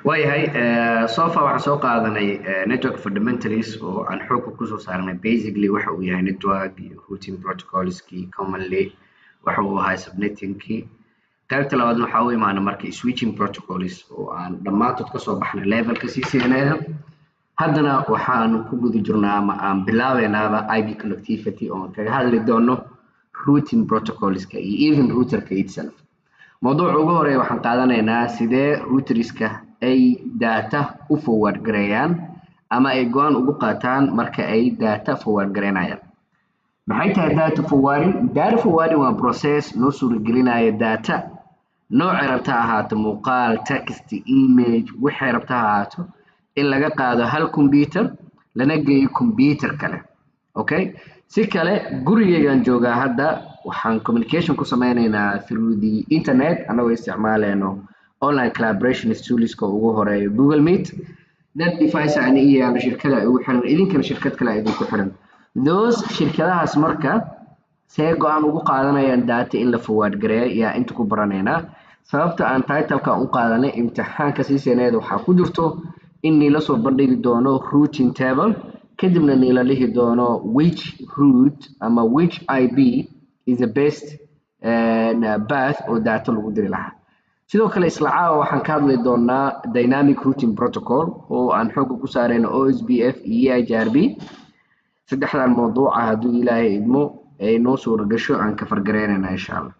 Waayahay, so far waxaan soo qaadanay network fundamentals oo aan xoogga kusoo saarnay basically waxa uu yahay network iyo routing protocolskii, commonly waxa uu ahaa subnettingkii. Qaybta labaadna waxaa u imaana marka switching protocols oo aan dhammaantood kasoo baxnay levelka CCNA. Haddana waxaan ku guda jirnaa ama aan bilaabaynaaba IP connectivity oo aan kaga hadli doono routing protocolska iyo even routerka itself. Mawduuca ugu horeeya waxaan qaadanaynaa sidee routerska ay data u forward gareeyaan ama ay go-aan ugu qaataan marka ay data forward gareynayaan. Maxay tahay data forwarding? Data forwarding waa process noo suuragelinaya data noocay rabta ha ahaato, muuqaal, text, image, waxay rabta ha ahaato, in laga qaado hal computer lana geeyo computer kale. Okay, si kale, gurigeygaan joogaa hadda, waxaan communication ku sameyneynaa through the internet anagoo isticmaaleyno online collaboration toolska, ugu horeeyo Google Meet. That device ani iyo shirkada ay ugu xiran, idinkana shirkad kale idinku xiran. Those shirkadahaas marka see go-aan ugu qaadanayaan data in la forward gareeyo yaa inta ku baranaynaa. Sababta aan titleka u qaadanay, imtixaanka CCNA waxaa ku jirto in niila soo bandhigi doono routing table, kadibna niila dhihi doono which route ama which IP is the best path oo data lagu diri lahaa. Sidoo kale isla caawa waxaan ka hadli doonaa dynamic routing protocol oo aan xoogga ku saarayno OSPF iyo EIGRP. Saddexdan mawduuca, hadduu Ilaahay idmo, ay noo suura gasho, aan ka fargareynayna insha Allah.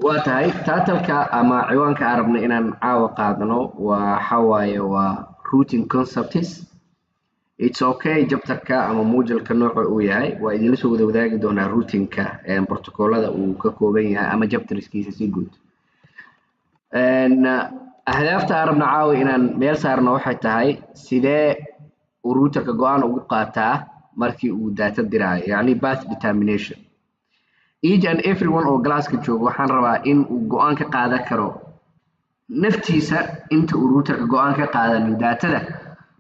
Waa tahay, titleka ama ciwaanka aan rabno inaan caawa qaadano waxa waaye waa routing concepts. It's okay, chapterka ama moduleka nooca uu yahay waa idinla soo wada wadaagi doonaa, routingka protocolada uu ka kooban yahay ama chapterskiisa si guud. Ahdaafta aan rabno caawa inaan meel saarno waxay tahay sidee uu routerka go-aan ugu qaataa markii uu data diraayo, yacni path determination. Each and everyone oo classka joogo waxaan rabaa in uu go-aan ka qaadan karo naftiisa inta uu routerka go-aan ka qaadanin datada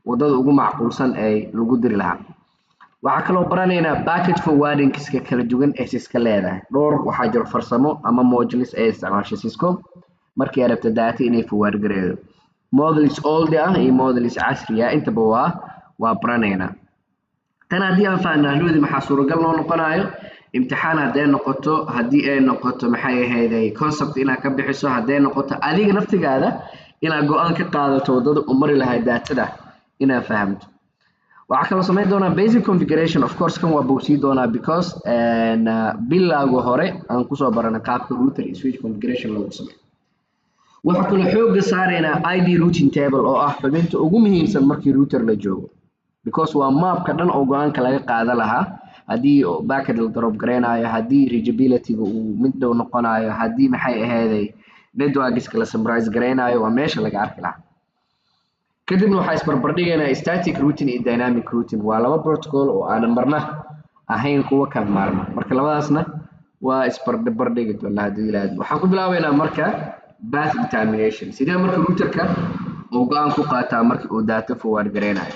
wadada ugu macquulsan ee lagu diri lahaa. Waxaa kaloo baranaynaa packet forwardingska kala duwan ee Cisco leedahay. Dhowr waxaa jiro farsamo ama modules ee isticmaasha Cisco markii ay rabto data inay forward gareeyo, models old ah iyo models casri ah intaba waa baranaynaa. Tan haddii aan fahanno ahluudi, maxaa suuragal noo noqonayo imtixaan hadday noqoto, haddii ay noqoto maxay ahayday concept inaad ka bixiso, hadday noqoto adiga naftigaada inaad go-aan ka qaadato waddada u mari lahay datada inaad fahamto. Waxaa kaloo samayn doonaa basic configuration. Of course kan waa bogsii doonaa because bilowga hore aan kusoo baranay qaabka router iyo switch configuration loogu sameeyo. Waxaa kaloo xoogga saaraynaa IP routing table oo ah xubinta ugu muhiimsan markii router la joogo, because waa maapka dhan oo go-aanka laga qaada lahaa haddii packet la drop gareynayo, haddii reachability-ga uu mid dhow noqonayo, haddii maxay ahayday networkska la summarize gareynayo, waa meesha laga arki lahaa. Kadibna waxaa isbarbardhigaynaa static routing iyo dynamic routing. Waa laba protocol oo aanan marna ahayn kuwa kala maarma, marka labadaasna waa isbarbardhigi doonaa haddii Ilaahay. Waxaan ku bilaabeynaa marka path determination. Sidee marka routerka uu go-aan ku qaataa marka uu data forward gareynayo?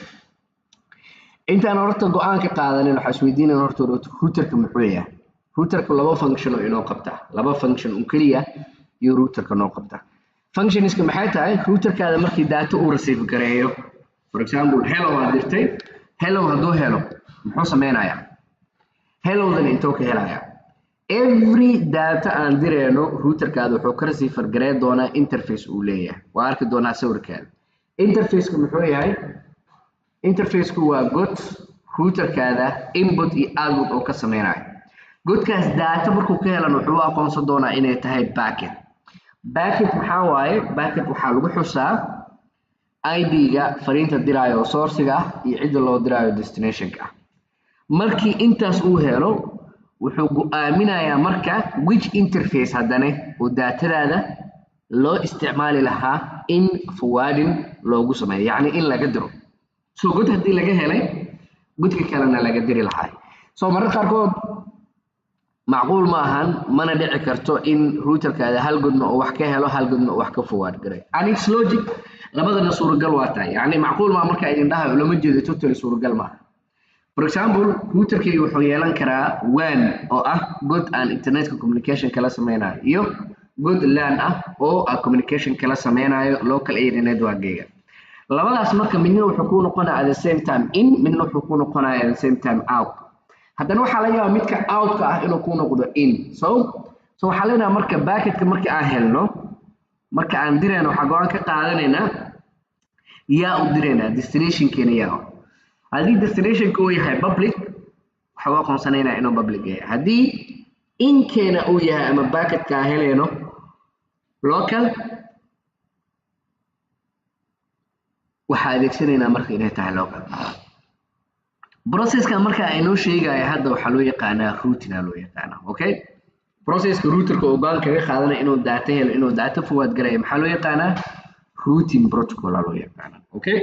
Intaan horta go-aan ka qaadanin, waxaa isweydiinaya horta routerka muxuu yahay. Routerka laba function oo inoo qabtaa, laba function un keliya iyo routerka noo qabtaa. Functionska maxay tahay? Routerkaada markii data uu receive gareeyo, for example hello aad dirtay, hello hadduu helo muxuu sameynayaa? Hellodan intuu ka helayaa? Every data aan direyno routerkaada wuxuu ka receive gareen doonaa interface uu leeyahay. Waa arki doonaa sawirkaada. Interfaceku muxuu yahay? Interfaceku waa god routerkaada input iyo output oo ka sameynayo. Godkaas data markuu ka helan wuxuu u aqoonsan doonaa inay tahay packet. Packet maxaa waaye? Packet waxaa lagu xusaa IP-ga fariinta diraayo oo source-iga ah iyo cidda loo diraayo destination-ka ah. Markii intaas uu helo, wuxuu go-aaminayaa marka which interface haddana oo daatadaada loo isticmaali lahaa in forwarding loogu sameeyo, yacni in laga diro. So god haddii laga helay, godka kalena laga diri lahaa. So mararka qaarkood macquul ma ahan, mana dhici karto in routerkaada hal godna oo wax ka helo, hal godna oo wax ka forward garay, and it's logic. Labadana suuragal waa tahay. Yacni macquul maa marka idin dhahayo ulama jeedo totally suuragal maaha. For example, routerkayga wuxuu yeelan karaa WAN oo ah god aan internetka communication kala sameynayo iyo God LAN ah oo a communication kala sameynayo local area network-gayga. Labadaas marka midna wuxuu kuu noqonayaa at the same time in, midna wuxuu kuu noqonayaa at the same time out. Haddana waxaa laga yaabaa midka out-ka ah inuu kuu noqdo in. So waxaa leenahay marka packetka marka aan helno, marka aan dirayno, waxaa go-aan ka qaadanaynaa yaa u diraynaa, destinationkeena yaa. Haddii destinationka uu yahay public, waxaa u aqoonsanaynaa inuu public yahay. Haddii inkeena uu yahay ama packetka aan helayno local, waxaa adeegsanaynaa marka inay tahay local. Processka marka aynoo sheegaya hadda waxaa loo yaqaanaa routing aa loo yaqaanaa. Okay, processka routerka uu go'aan kaga qaadanaya inuu data helo, inuu data forward garayo, maxaa loo yaqaanaa? Routing protocol aa loo yaqaanaa. Okay,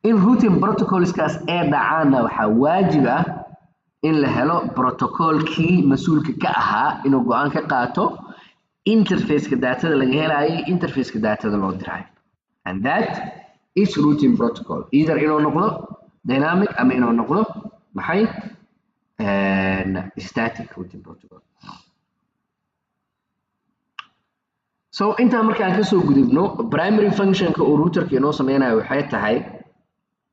in routing protocolskaas ee dhacaana waxaa waajib ah in la helo protocolkii mas-uulka ka ahaa inuu go'aan ka qaato interfaceka daatada laga helayo, interfaceka daatada loo dirayo, and that is routing protocol. Either inuu noqdo dynamic ama inuu noqdo maxay static routing protocol. So intaa markaan kasoo gudubno, primary functionka uu routerka inoo sameynayo waxay tahay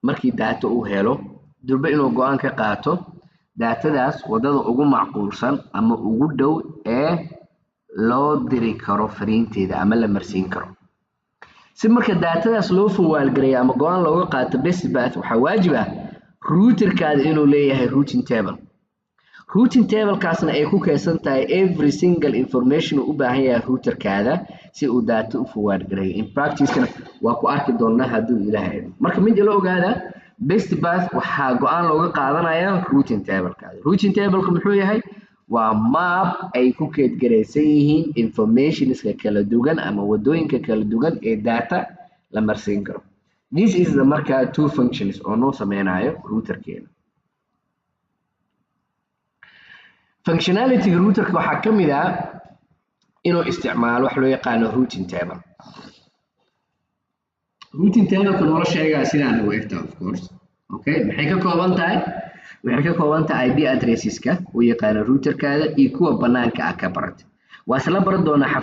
markii data uu helo durba inuu go'aan ka qaato daatadaas wadada ugu macquulsan ama ugu dhow ee loo diri karo fariinteeda ama la marsiin karo. Si marka daatadaas loo fawaalgareeyo ama go'aan looga qaato best path, waxaa waajib ah routerkaada inuu leeyahay routing table. Routing tablekaasna ay ku keydsan tahay every single information uu u baahan yahay routerkaada si uu data u forward gareeyo. In practice-kana waa ku arki doonaa hadduu Ilaahay idmo. Marka mid ila ogaada, best path waxaa go'aan looga qaadanayaa routing tablekaada. Routing tableka muxuu yahay? Waa map ay ku keydgaraysan yihiin informationska kala duwan ama wadooyinka kala duwan ee data la marsiin karo. This is the marka two functions oo noo sameynayo routerkeena. Functionality routerka waxaa ka mid ah inuu isticmaalo wax loo yaqaano routing table. Routing tableka noola sheegaa sidaan ugu egtaa, of course. Okay, maxay ka kooban tahay? Waxay ka kooban tahay IP addresseska uu yaqaano routerkaada iyo kuwa banaanka ah ka baratay. Waa isla baran doonaa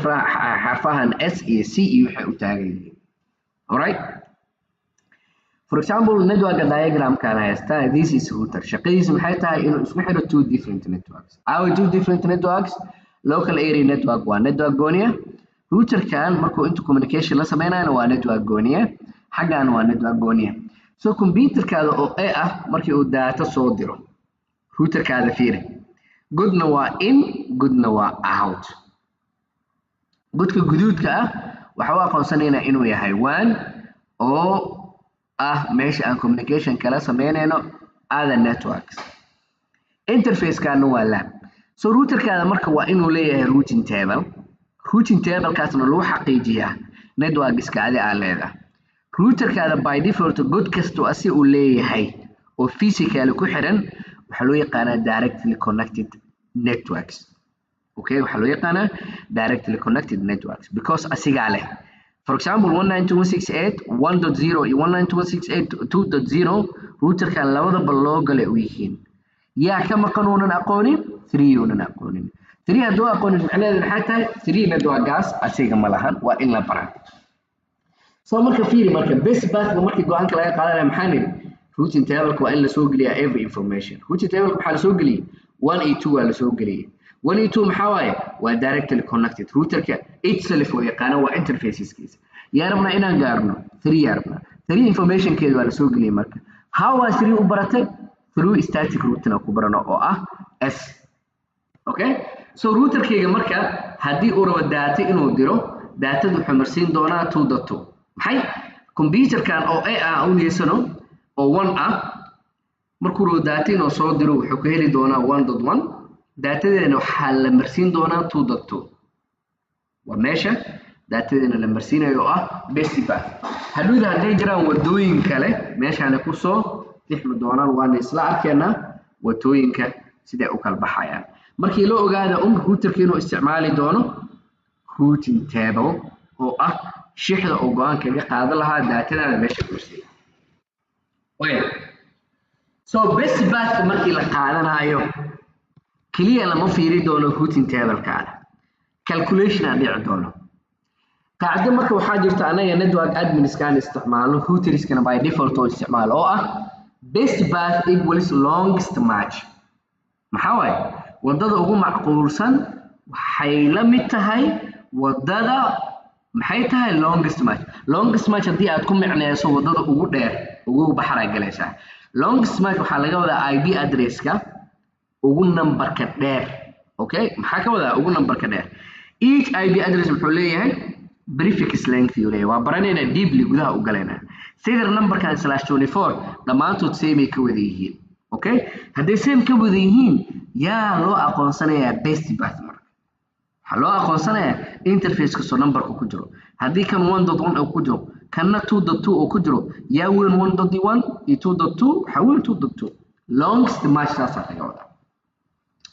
xarfahan S iyo C iyo waxay u taagan yihiin. Alright, for example, network diagramkan haystaa, this is router. Shaqadiisu maxay tahay? Inuu isku xiro two different networks. Our two different networks, local area network waa network gooniya, routerkan markuu intu communication la sameynayana waa network gooniya, xaggan waa network gooniya. So computerkaada oo A ah markii uu data soo diro, routerkaada fiiri, godna waa in, godna waa out. Godka guduudka ah waxa u aqoonsanaynaa inuu yahay one oo ah meesha aan communication kala sameynayno other networks. Interfacekaana waa LAN. So routerkaada marka waa inuu leeyahay routing table. Routing tablekaasna lagu xaqiijiyaa networkiska adi aa leedahay. Routerkaada by default god kastoo asi uu leeyahay oo physically ku xiran waxaa loo yaqaanaa directly connected networks. Okay, waxaa loo yaqaanaa directly connected networks because asigaa leh. For example, 192.168 1.0 iyo 192.168 2.0 routerkan labadaba loo galay u yihiin. Yaa ka maqan uunan aqoonin? 3 uunan aqoonin. 3 hadduu aqoonin, macnaheedu maxay tahay? 3 networkaas asiga ma lahan, waa in la baraa. So marka fiiri, marka best pathka markii go'aanka laga qaadanaya, maxaa nidhi? Routing tableka waa in lasoo geliyaa every information. Routing tableka maxaa lasoo geliyey? 1 iyo 2 waa lasoo geliyey. 1 iyo 2 maxaa waaye? Waa directly connected. Routerka itself oo yaqaana waa interfaceskiisa. Yaa rabnaa inaan gaarno? 3 yaa rabnaa. 3 informationkeeda waa lasoo geliyey. Marka how waa 3 u baratay? Through static routing aan ku barano oo ah S. Okay, so routerkayga marka haddii uu rabo data inuu diro, datada wuxuu marsiin doonaa 2.2. Maxay computerkan oo A ah u niyeysano oo 1 ah, markuu rabo data inuu soo diro, wuxuu ka heli doonaa 1.1. Datadeena waxaa la marsiin doonaa 2.2. Waa meesha datadeena la marsiinayo oo ah best path. Hadhowda hadday jiraan wadooyin kale, meeshaana kusoo tixmi doonaan, waana isla arkaynaa wadooyinka siday u kala baxayaan. Markii la ogaada un routerka inuu isticmaali doono routing table oo ah shixda oo go'aan kaga qaadan lahaa daatadaada meesha marsiin. So best pathka markii la qaadanayo, keliya lama fiiri doono routing tablekaada. Calculation aa dhici doono. Qaacido marka waxaa jirta anaga network adminskaan isticmaalno, routerskana by default oo isticmaalo, oo ah best path equals longest match. Maxaa waaye? Wadada ugu macquulsan waxay la mid tahay wadada, maxay tahay? Longest match. Longest match haddii aad ku micneyso wadada ugu dheer, ugu baxraa galaysaa. Longest match waxaa laga wadaa IP addresska ugu numberka dheer. Okay, maxaa ka wadaa ugu numberka dheer? Each IP address wuxuu leeyahay prefix length yuu leeyahay. Waa baranaynaa, deeply gudaha u galaynaa. Sida numberkan /24 dhammaantood same ay ka wada yihiin. Okay, hadday same ka wada yihiin, yaa loo aqoonsanayaa best path? Marka waxaa loo aqoonsanayaa interface kastoo numberka ku jiro. Haddii kan 1.1 uu ku jiro, kanna 2.2 uu ku jiro, yaa weyn 1.1 iyo 2.2? Waxaa weyn 2.2. Longest match saasaa laga wadaa.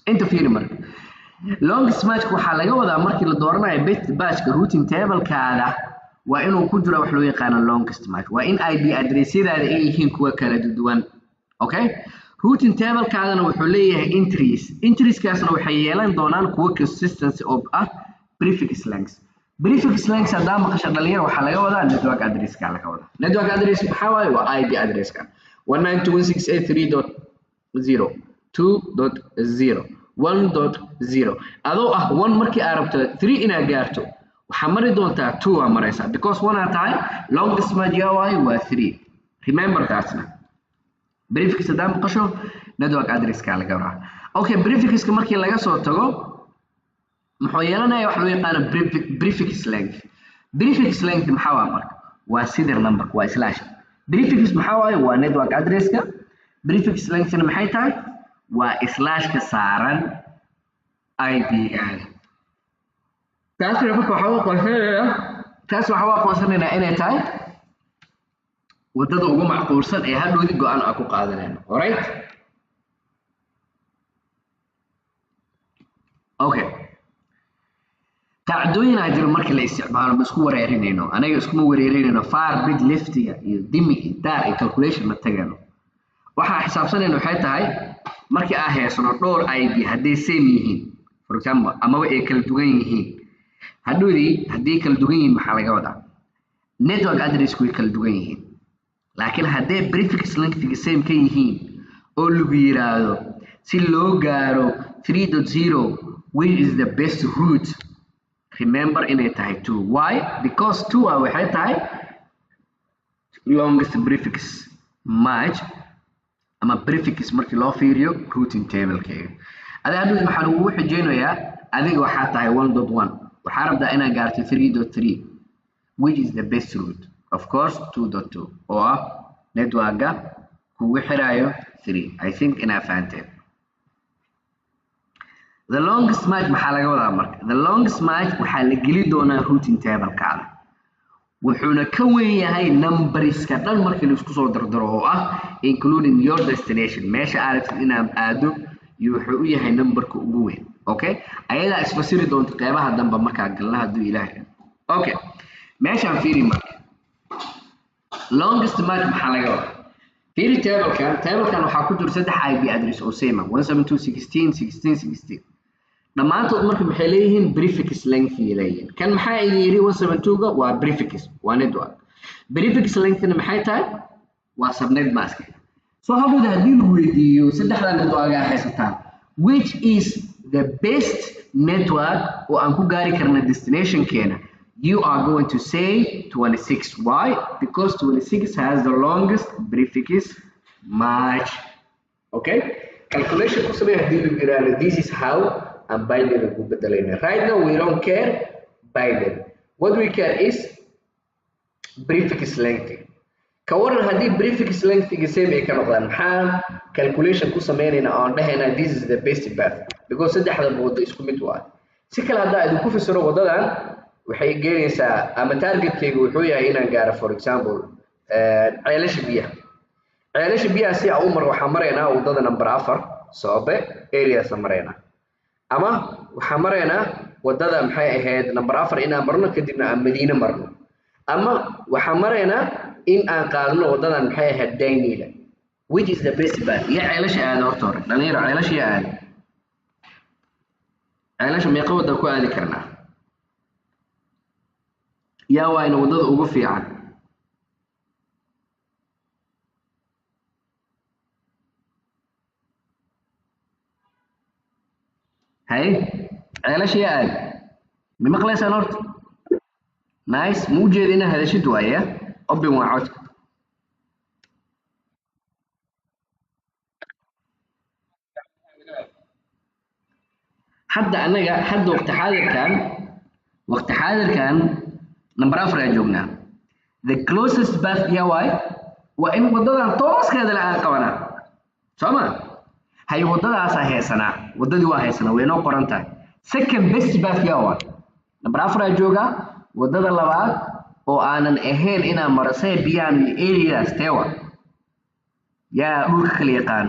Inta fiiri marka, longest match waxaa laga wadaa markii la dooranayo best pathka, routing tablekaada waa inuu ku jiro wax loo yaqaano longest match. Waa in IP addressyadaada ay yihiin kuwa kala duwan. Okay, routing tablekaadana wuxuu leeyahay entries. Entrieskaasna waxay yeelan doonaan kuwo consistency oo ah prefix length. Prefix length haddaa maqasho, dhalinyaro, waxaa laga wadaa network addresska laga wadaa. Network address maxaa waaye? Waa IP addresska 192.168.3.0, 2.0, 1.0. Adoo ah 1, markii aad rabto 3 inaad gaarto, waxaa mari doontaa 2 aa maraysaa, because 1 aa tahay. Longest match yaa waaye? Waa 3. Remember taasna, prefix haddaa maqasho, network addresska laga wadaa. Okay, prefixka markii laga soo tago, muxuu yeelanaya wax loo yaqaano prefix length. Prefix length maxaa waa marka? Waa CIDR number, waa slash. Prefix maxaa waaye? Waa network addresska. Prefix lengthna maxay tahay? Waa slashka saaran IP-gaada. Taasna marka waxaa u aqoonsanaynaa, taas waxaa u aqoonsanaynaa inay tahay wadada ugu macquulsan ee hadhowdi go-aan aan ku qaadanayno. Alright, okay. Qaacidooyinaa jiro markii la isticmaalo. Ma isku wareerinayno, anaga iskuma wareerinayno. Far bit leftiga iyo dimi iyo daar iyo calculation ma tagayno. Waxaa xisaabsanayna waxay tahay markii aan haysano dhowr IP, hadday same yihiin, for example, amaba ay kala duwan yihiin. Hadhowdii hadday kala duwan yihiin, maxaa laga wadaa? Network address way kala duwan yihiin, laakiin hadday prefix lengthiga same ka yihiin oo lagu yiraahdo si loo gaaro 3.0, which is the best route? Remember inay tahay 2. Why? Because 2 ah waxay tahay longest prefix match ama prefix markii loo fiiriyo routing tablekeyga. Adiga hadhow maxaa lagugu xijeynayaa? Adiga waxaa tahay 1.1, waxaa rabtaa inaad gaarto 3.3. Which is the best route? Of course 2.2, oo ah networka kugu xirayo 3. I think inaa fahanteen. The longest match maxaa laga wadaa marka? The longest match waxaa la geli doonaa routing tablekaada, wuxuuna ka weyn yahay numberska dhan markii laisku soo dardaro, oo ah including your destination, meesha aad rabtid inaad aado, iyo wuxuu u yahay numberka ugu weyn. Okay, ayadaa isfasiri doonta qeybaha dambe markaa galna, hadduu Ilaahay. Okay, meeshaan fiiri marka, longest match maxaa laga wadaa? Fiiri tablekan. Tablekan waxaa ku jira saddex IP address oo same ah, 172.16.16.16. Dhammaantood marka maxay leeyihiin? Prefix length ay leeyihiin. Kan maxaa idin yidhi? 172-ga waa prefix, waa network. Prefix lengthna maxay tahay? Waa subnet mask. So hadhowda haddii lagu weydiiyo saddexda network aa haysataan, which is the best network oo aan ku gaari karna destinationkeena, you are going to say 26. Why? Because 26 has the longest prefix match. Okay, calculation ku samee haddii lagu yiraahdo. This is how aan binary ku bedelayna. Right now we don't care binary. What we care is prefix length. Ka waran haddii prefix lengthiga same ay ka noqdaan? Maxaa calculation ku sameynayna oon dhahaynaa this is the best path? Because saddexda waddo isku mid waa. Si kale haddaa idinku fasiro, waddadan waxay geenaysaa ama targetkayga wuxuu yahay inaan gaaro, for example, Ceelasha Biyaha. Ceelasha Biyaha si aan u mar, waxaan maraynaa waddada number 4, Soobe areasa maraynaa, ama waxaan maraynaa waddada, maxay ahayd, number 4 inaan marno, kadibna aan Madiine marno, ama waxaan maraynaa in aan qaadno waddadan, maxay ahayd, Daynila. Which is the best path? Iyo Ceelasha aada horta hore, dhalinyaro, Ceelasha yaa aada? Ceelasha meeqa wadda ku aadi karnaa? Yaa waayna waddada ugu fiican? Hay, ceelasha yaa aad ma maqlaysaan horta? Nice, ma u jeeda inaa hadashid waaya. Open waa codka. Hadda anaga hadda waqti xaadirkan number 4 aan joognaa. The closest path yaa waay? Waa in wadadan tooskeeda la aan qabanaa, soo ma? Hay, wadadaasaa heesanaa, wadadii waa haysanaa, way noo qoran tahay. Second best path yaa waay? Number 4 aan joogaa. Wadada labaad oo aanan ahayn inaan maro Sebian iyo areas tewa, yaa dhulka kala yaqaan?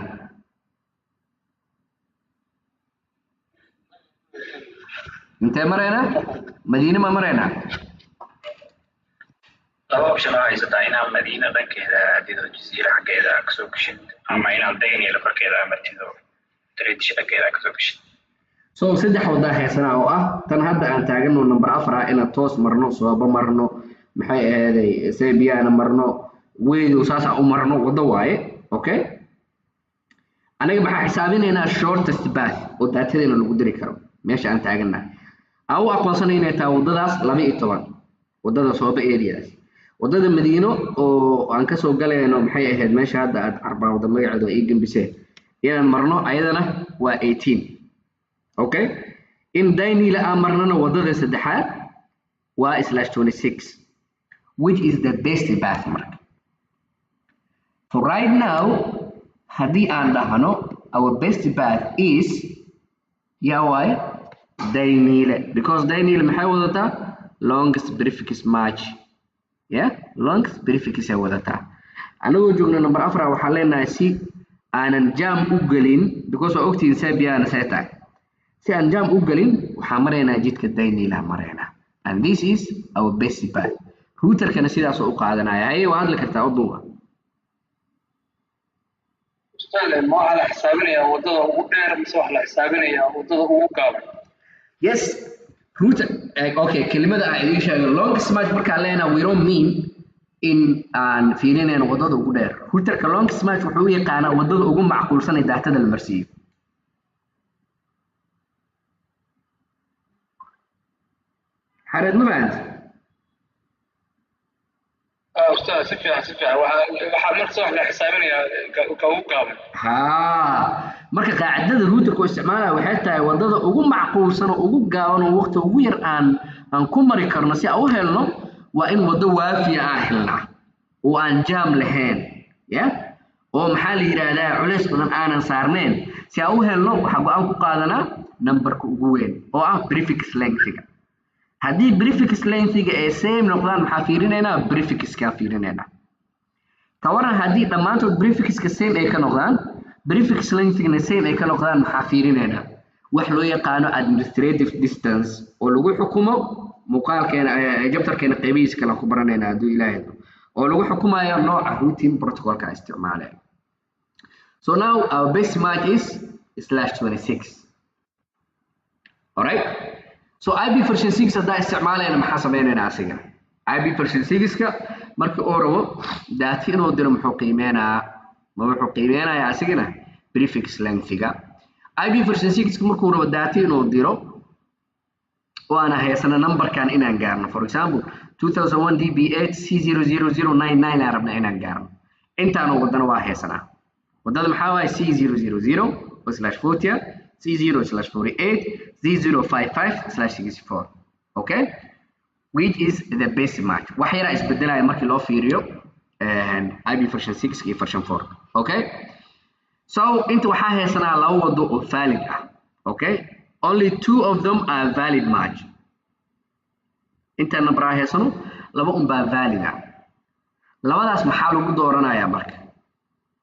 Intee maraynaa? Madiine ma maraynaa? Laba option oo haysataa: inaad Madiina dhankeeda aadid oo Jasiira xaggeeda kasoo geshid, ama inaad Daniel korkeeda martid oo Tradish dhankeeda kasoo geshid. So saddex wadaa haysanaa, oo ah tan hadda aan taagano number 4 ah, inaan toos marno, Sooba marno, maxay ahaday, Sebiana marno, Weydow saasa u marno, waddo waaye. Okay, anaga maxaa xisaabinaynaa? Shortest path oo datadeena lagu diri karo meesha aan taagannahay, aan u aqoonsanay inay tahay waddadaas 12, waddada Sooba areas. Waddada Madiino oo aan kasoo galayno, maxay ahayd meesha hadda aad carbaawda magaceeda oo ii gembisee, inaan marno ayadana waa 18. Okay, in Daynila aan marnana waddada saddexaad waa /26. Which is the best path? Marka for right now, haddii aan dhahno our best path is, yaa waaye? Daynile, because Daynile maxay wadataa? Longest prefix match. Yeah, longest prefix ay wadataa. Anagoo joogno number 4, waxaan leenahay si aanan jam u gelin, because waa ogtihiin Sebiana say tahay, si aan jam u gelin waxaan maraynaa jidka Daynila maraynaa, and this is our best path. Routerkana sidaas u qaadanaya. Haye, waa hadli kartaa, open waa. Ustaad, ma waxaa la xisaabinayaa waddada ugu dheer mise waxaa la xisaabinayaa waddada ugu gaaban? Yes, router. Okay, kelimada aan idiin sheego, longest match markaan leenahay, we don't mean in aan fiirinayno waddada ugu dheer. Routerka longest match wuxuu u yaqaanaa waddada ugu macquulsan ee datada la marsiiyo. Xareed, ma fahanta? Ah, ustaad, si fiican, si fiican. Waxaa markasta wax la xisaabinayaa ka ugu gaaban. Haa, marka qaacidada routerka uu isticmaalaya waxay tahay waddada ugu macquulsan oo ugu gaaban oo waqti ugu yar aan ku mari karno si aan u helno, waa in waddo waafiya aan helnaa oo aan jaam lahayn ya oo maxaa la yidhaahdaa, culays badan aanan saarnayn. Si aan u helno, waxaa go-aan ku qaadanaa numberka ugu weyn oo ah prefix lengthiga. Haddii prefix lengthiga ay same noqdaan, maxaa fiirinaynaa? Prefixkaa fiirinaynaa. Tawaran haddii dhammaantood prefixka same ay ka noqdaan, prefix lengthigna same ay ka noqdaan, maxaa fiirinaynaa? Wax loo yaqaano administrative distance oo lagu xukumo muuqaalkeena, chapterkeena qeybihiisa kale ku baranayna hadduu Ilaahay idmo, oo lagu xukumayo nooca routing protocolka isticmaalaya. So now our best match is /26. Alright, so IP version 6 haddaa isticmaalayna, maxaa sameynaynaa asiga? IP version 6ka markii uu rabo data inuu diro, muxuu qiimeynayaa? Ma wuxuu qiimeynayaa asigana prefix lengthiga? IP version 6 markuu rabo data inuu diro oo aan haysano numberkan inaan gaarno, for example 2001 db8 c00099 aan rabna inaan gaarno, intaanu wadana waa haysanaa. Wadada maxaa waaye? C000 /40, C0 /48, C055/64. Okay, which is the best match? Wax yaraa isbedelaya markii loo fiiriyo IP version 6 iyo version 4. Okay, so inta waxaa haysanaa laba wado oo valid ah. Okay, only two of them are valid match. Inta number aa haysano, laba un baa valid ah. Labadaas maxaa lagu dooranayaa? Marka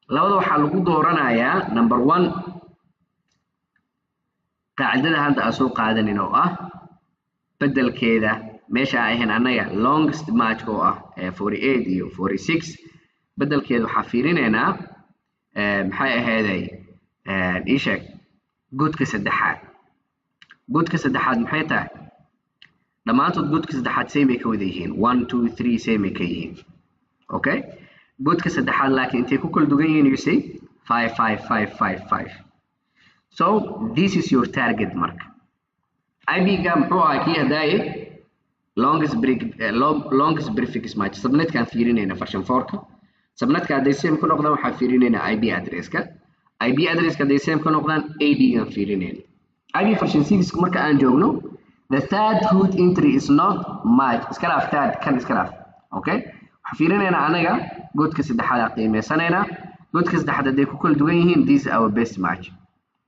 labada waxaa lagu dooranayaa, number one, qaacidada hadda aan soo qaadanin oo ah bedelkeeda meesha aan ahayn annaga longest match oo ah 48 iyo 46, bedelkeeda waxaa fiirinaynaa, maxay ahayday, ii sheeg, godka saddexaad. Godka saddexaad maxay tahay? Dhammaantood godka saddexaad same ay ka wada yihiin, 1 2 3 same ay ka yihiin. Okay, godka saddexaad laakiin intay ku kala duwan yihiin, you see 5 5 5 5 5. So this is your target mark. IP-ga muxuu ahaa kii hadaaye longest break, longest prefix match. Subnetkaan fiirinayna version 4-ka. Subnetka hadday same ku noqdaan waxaan fiirinaynaa IP address-ka. IP address-ka hadday same ku noqdaan AD-gaan fiirinayna. IP version 6 marka aan joogno, the third root entry is not match. Iska dhaaf third kan, iska dhaaf. Okay, waxaan fiirinaynaa anaga godka saddexaad aan qiimeysanaynaa. Godka saddexaad hadday ku kala duwan yihiin, this is our best match.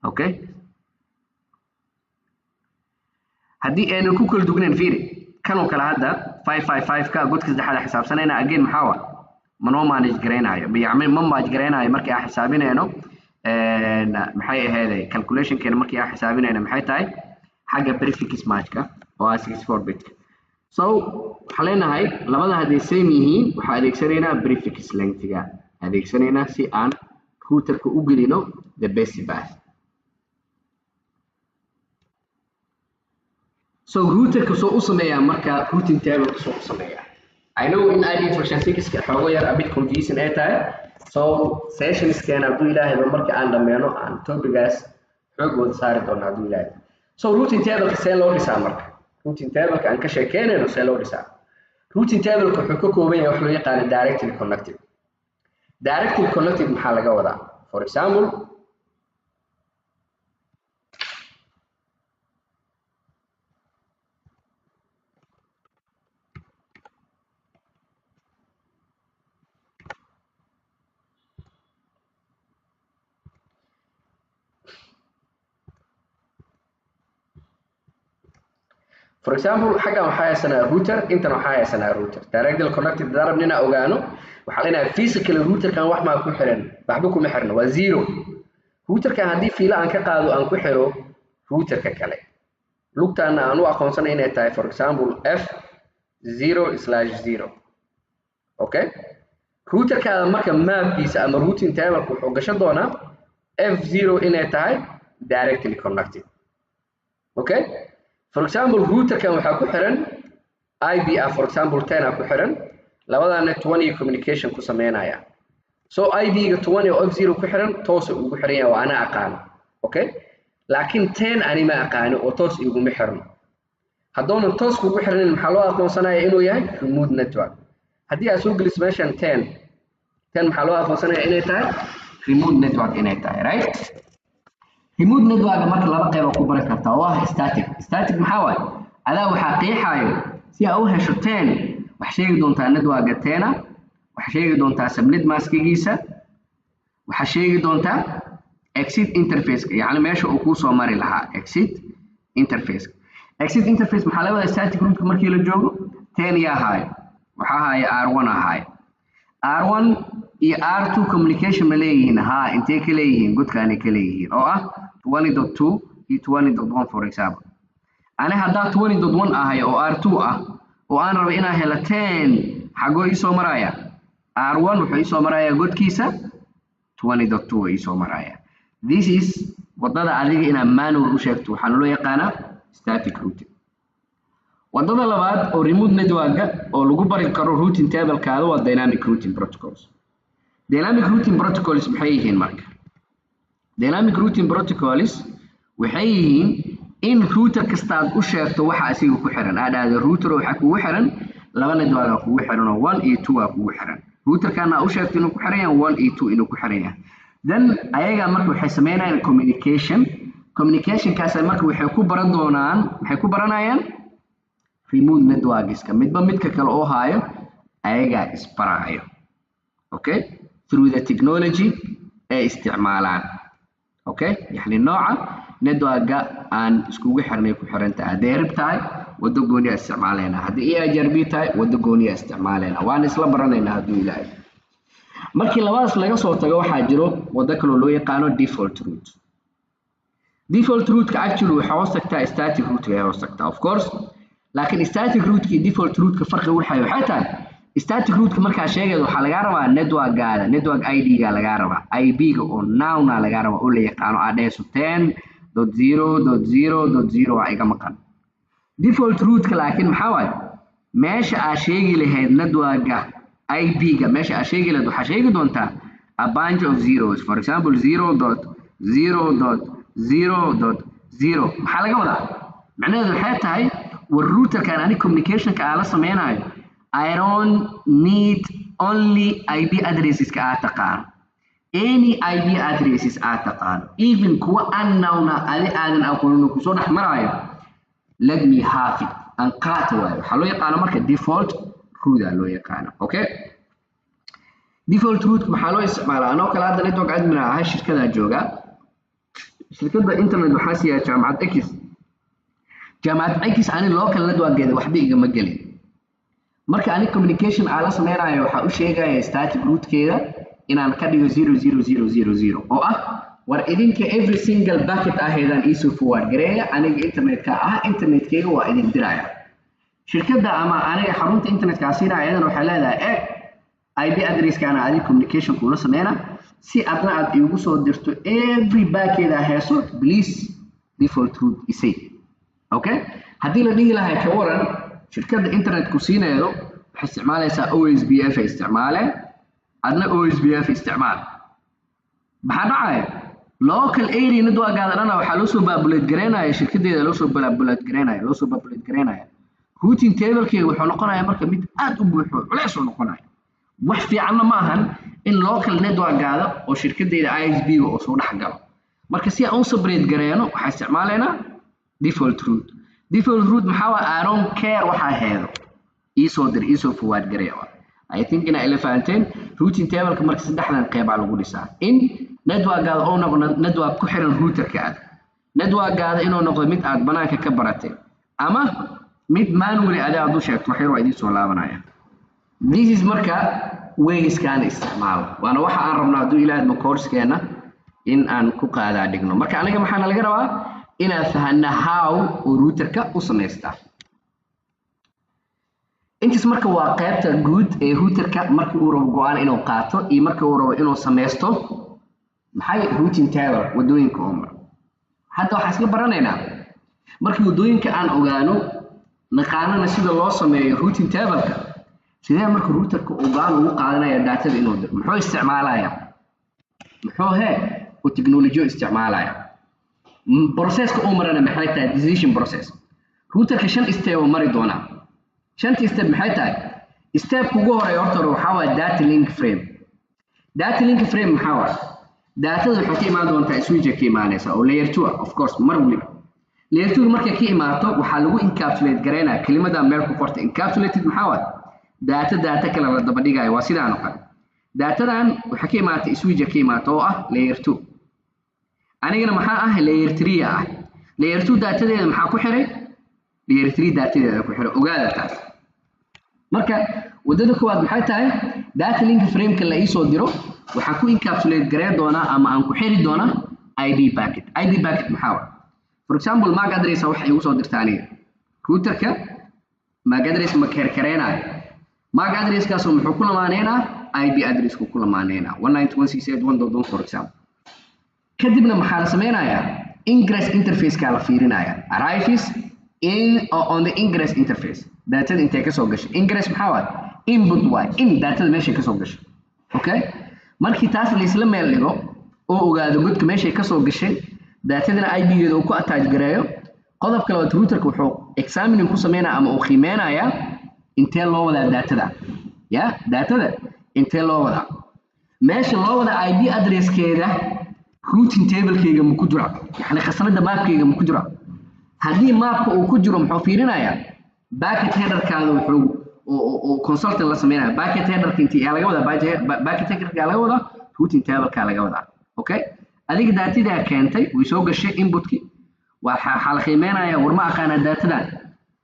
Okay, haddii aynan ku kala duwanayn, fiiri kan oo kale hadda 5 5 5 ka godka saddexaad aan xisaabsanaynaa. Again maxaa waa manoo manage garaynayo, yacni ma manage garaynayo markii aan xisaabinayno maxay ahayd calculationkeena markii aan xisaabinayno maxay tahay xagga prefix match-ka oo ah 64 bit-ka. So waxaan leenahay labada hadday same yihiin waxaan adeegsanaynaa prefix length-ga adeegsanaynaa si aan routerka u gelino the best path. So routerka soo u sameeyaa marka routing table soo u sameeyaa. I know in IP version 6 ka xoogo yar a bit confusing ay tahay. So sessionskeena hadduu ilaahayba marka aan dhammeeno aan topigaas xoog wada saari doono hadduu ilaahay. So routing table-ka see loo dhisaa marka? Routing table-ka aan ka sheekeynayno see loo dhisaa? Routing table-ka wuxuu ka kooban yahay wax loo yaqaano directly connected. Directly connected maxaa laga wadaa? For example, xaggan waxaa haysanaa router, intan waxaa haysanaa router. Directly connected haddaan rabno inaan ogaano, waxaa leenahay physically routerkan wax maa ku xiran, waxba kuma xirno, waa zero. Routerkan haddii fiilo aan ka qaado aan ku xiro routerka kale, lugtaana aan u aqoonsanay inay tahay for example F0/0. Okay, routerkaada marka mapkiisa ama routing table-ka wuxuu gashan doonaa F0 inay tahay directly connected. Okay, for example routerkan waxaa ku xiran IP ah, for example 10 ah ku xiran, labadaana 20 communication ku sameynaya. So IP-ga 20 oo F0 ku xiran toos ugu xiran yahay, waa ana aqaano. Okay, laakiin 10 ani ma aqaano oo toos iguma xirno. Haddoonan toos kugu xirnayn maxaa loo aqoonsanaya inuu yahay remote network? Haddii aad soo geliso meeshan 10 maxaa loo aqoonsanaya inay tahay remote network inay tahay, right? Remote network marka laba qayb ku baran kartaa oo ah static. Static maxaa waaye? Adaa waxaa qeexaayo si aad u hesho 10, waxaa sheegi doontaa network-ga 10, waxaa sheegi doontaa subnet maskigiisa, waxaa sheegi doontaa exit interface, yacni meesha uu kuu soo mari lahaa exit interface. Exit interface maxaa laga wadaa static route markii la joogo? 10 yaa haayo, waxaa haayo R1 haayo. R1 iyo R2 communication ma leeyihiin? Haa, intee ka leeyihiin? Godkaanay ka leeyihiin oo ah 20.2 iyo 20.1 for example. Ani haddaa 20.1 ahay oo R2 ah oo aan rabo inaan helo 10, xagoo ii soo maraya? R1 wuxuu ii soo marayaa godkiisa 20.2 ii soo maraya. This is wadada adiga inaad manual u sheegto, waxaana loo yaqaanaa static routing. Wadada labaad oo remote network-ga oo lagu bari karo routing table-kaada waa dynamic routing protocols. Dynamic routing protocols maxay yihiin marka? Dynamic routing protocols waxay yihiin in router kasta aad u sheegto waxa asiga ku xiran. Aad dhahdo router waxaa kugu xiran laba network aa kugu xiran oo 1 iyo 2 aa kugu xiran. Routerkana aad u sheegto inuu ku xiran yahay 1 iyo 2 inuu ku xiran yahay. Then ayaga marka waxay sameynayaan communication. Communicationkaas marka waxay ku baran doonaan, maxay ku baranayaan remote networks-ka midba midka kale oo haayo ayagaa isbaraayo. Okay, through the technology ay isticmaalaan. Okay, yani nooca network-ga aan iskugu xirnay ku xiran tahay. Hadday RIP tahay waddo gooni ah isticmaalaynaa, haddii EIGRP tahay waddo gooni ah isticmaalaynaa, waan isla baranaynaa hadduu ilaahay. Markii labadaas laga soo tago waxaa jiro waddo kaloo loo yaqaano default route. Default route-ka actually waxay hoos tagtaa static route-ka ay hoos tagtaa, of course, laakiin static route-ka iyo default route-ka farqi u dhexeeya waxay tahay static route-ka markaa sheegaydo waxaa lagaa rabaa network-gaada, network ID-ga lagaa rabaa, IP-ga oo noun-a lagaa rabaa oo la yaqaano aad dhehayso 10.0.0.0 waa iga maqan. Default route-ka laakiin maxaa waaye? Meesha aa sheegi lahayd network-ga IP-ga, meesha aa sheegi lahayd waxaa sheegi doontaa a bunch of zeros, for example 0.0.0.0. Maxaa laga wadaa? Macnaheedu waxay tahay, war routerkan ani communicationka aa la sameynayo, I don't need only IP addresseska aad taqaano, any IP addresses aad taqaano, even kuwa unknown ah, adi aadan aqoonin, kusoo dhex maraayo, let me have it, aan qaata waayo. Waxaa loo yaqaano marka default route aa loo yaqaano. Okay, default route maxaa loo isticmaalaa? Anoo kale hadda network admin ahay, shirkadaa joogaa, shirkadda internet waxaa siiyaa Jaamacad X. Jaamacad X ani local networkeeda waxba igama gelin. Marka ani communication aan la sameynayo, waxaa u sheegaya static routekeeda inaan ka dhigo 0 0 0 0 0, oo ah, war idinka every single packet ahaydaan iisoo forward gareeya, aniga internetka ah, internetkeyga waa idin diraya. Shirkadda ama aniga xarunta internetka siinaya iyadana waxay leedahay, IP addresskaana adig communication kuula sameyna, si adna aad iigu soo dirto every packet aa heeso, please default route isay. Okay, haddii la dhihi lahay ka waran, shirkadda internetku siineedo waxay isticmaalaysaa OSPF ay isticmaaleen, adna OSPF isticmaal, maxaa dhacaya? Local area networkaada dhana waxaa loo soo populate gareynaya shirkadeeda, loo soo populate gareynaya, loo soo populate gareynaya. Routing tablekeyga wuxuu noqonayaa marka mid aad u buuxo, culeys uu noqonaya. Wax fiicanna ma ahan in local networkaada oo shirkadeyda ISP-ga oo soo dhex galo. Marka si aan u separate gareeno, waxaa isticmaalaynaa default route. Default route maxaa waa? I don't care waxaa heedo, iisoo dir, iisoo forward gareeya. I think inaa ila fahanteen. Routing tableka marka saddexdan qeybaa lagu dhisaa: in networkaada oo noqdo network ku xiran routerkaada, networkaada inuu noqdo mid aad banaanka ka baratay, ama mid manually adi aad u sheegto. Wax yar waa idiin soo laabanaya. This is marka wayskaan isticmaalo, waana waxa aan rabno hadduu Ilaah idmo coursekeena in aan ku qaadaa dhigno. Marka aniga maxaana laga rabaa? Inaan fahanna how uu routerka u samaystaa. Intaas marka waa qaybta guud ee routerka markii uu rabo go-aan inuu qaato iyo markii uu rabo inuu samaysto maxay routing table, wadooyinka oo maro. Hadda waxaan isla baranaynaa, markii waddooyinka aan ogaano, naqaanana sida loo sameeyo routing tableka, sidee marka routerka uu go-aan ugu qaadanaya datada inuu diro? Muxuu isticmaalaya? Muxuu he uu technology isticmaalaya? Processka uu marana maxay tahay? Decision process. Routerka shan step uu mari doonaa. Shanta step maxay tahay? Stepka ugu horeeya horta hore waxaa waaye data link frame. Data link frame maxaa waaye? Datada waxay ka imaan doontaa switcha, ka imaanaysa oo layer 2 ah, of course. Mar waliba layer 2 markay ka imaato, waxaa lagu encapsulate garaynaya kelimada meel ku qorta encapsulated. Maxaa waaye? Data data kale la daba dhigayo, waa sidaan oo kale. Datadan waxay ka imaatay switcha, ka imaato oo ah layer 2. Anigana maxaa ah? Layer 3 ah. Layer 2 datadeeda maxaa ku xiray? Layer 3 datadeeda ku xiray. Ogaada taas. Marka wadada koowaad maxay tahay? Data link frameka la iisoo diro waxaan ku encapsulate gareyn doonaa ama aan ku xiri doonaa IP packet. IP packet maxaa waa? For example, MAC address waxa igu soo dirta aniga routerka, MAC address ma kerkareenaayo. MAC addresskaas muxuu ku lamaaneynaa? IP address ku lamaaneynaa, 192.168.1.1, for example. Kadibna maxaa la sameynayaa? Ingress interface-ka la fiirinaya, arrives in on the ingress interface. Datada intay kasoo gashay? Ingress maxaa waay? Input waay, in datada meeshay kasoo gashay. Okay, markii taas la isla meel dhigo oo ogaado godka meeshay kasoo gashay, datadana IP-geeda uu ku attach gareeyo. Qodobka labaad, routerka wuxuu examining ku sameynaya ama uu qiimeynayaa intee loo wadaa datada. Ya datada intee loo wadaa? Meesha loo wada IP addresskeeda routing tablekeyga ma ku jira? Yani khasnada mapkeyga ma ku jira? Haddii mapka uu ku jiro, muxuu fiirinayaa? Packet headerkaada wuxuu oo consultant la sameynaya. Packet headerka intii yaa laga wadaa? Packet headerka laga wadaa, routing tableka laga wadaa. Okay, adiga daatadaa keentay, way soo gashay inputki, waxaa la qiimeynaya, war ma aqaanaa daatadan?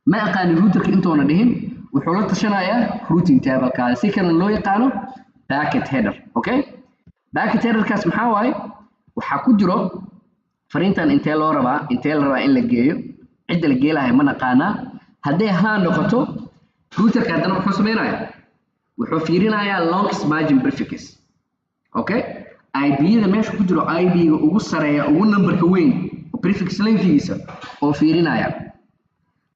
Ma aqaani. Routerka intoona dhihin, wuxuu la tashanayaa routing tablekaada, si kalena loo yaqaano packet header. Okay, packet headerkaas maxaa waaye? Waxaa ku jiro fariintan intee loo rabaa, intee la rabaa in la geeyo, cidda la geelahay ma naqaanaa. Hadday haa noqoto, routerka haddana muxuu sameynayaa? Wuxuu fiirinayaa longest matching prefix. Okay, IP-da meesha ku jiro, IP-ga ugu sareeya, ugu numberka weyn, prefix lengthigiisa oo fiirinaya.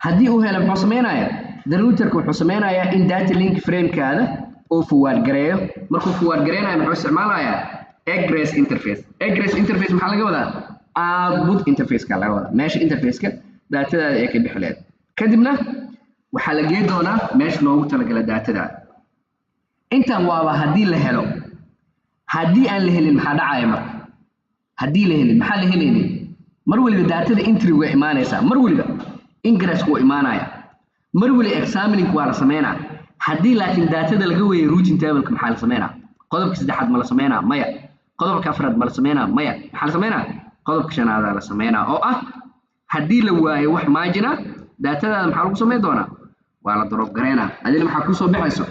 Haddii uu helo muxuu sameynayaa? The routerka wuxuu sameynayaa in data link framekaada uu forward gareeyo. Markuu forward gareynayo muxuu isticmaalayaa? Egress interface. Egress interface maxaa laga wadaa? Output interface-ka laga wadaa, meesha interface-ka daatadaada ay ka bixi lahayd. Kadibna waxaa la gee doonaa meesha loogu talagalay daatadaada. Intan waaba haddii la helo. Haddii aan la helin maxaa dhacaya marka? Haddii la helin maxaa la helaynin? Mar waliba daatada entry way imaanaysaa, mar waliba ingress wuu imaanaya, mar waliba examining waa la sameynaa. Haddii laakiin daatada laga weeyo routing table-ka maxaa la sameynaa? Qodobka saddexaad ma la sameynaa? Maya. Qodobka afraad ma la sameynaa? Maya. Maxaa la sameynaa? Qodobka shanaadaa la sameynaa, oo ah haddii la waayo wax maajina daatadaada maxaa lagu sameyn doonaa? Waa la drop gareynaa. Adina maxaa kusoo baxayso?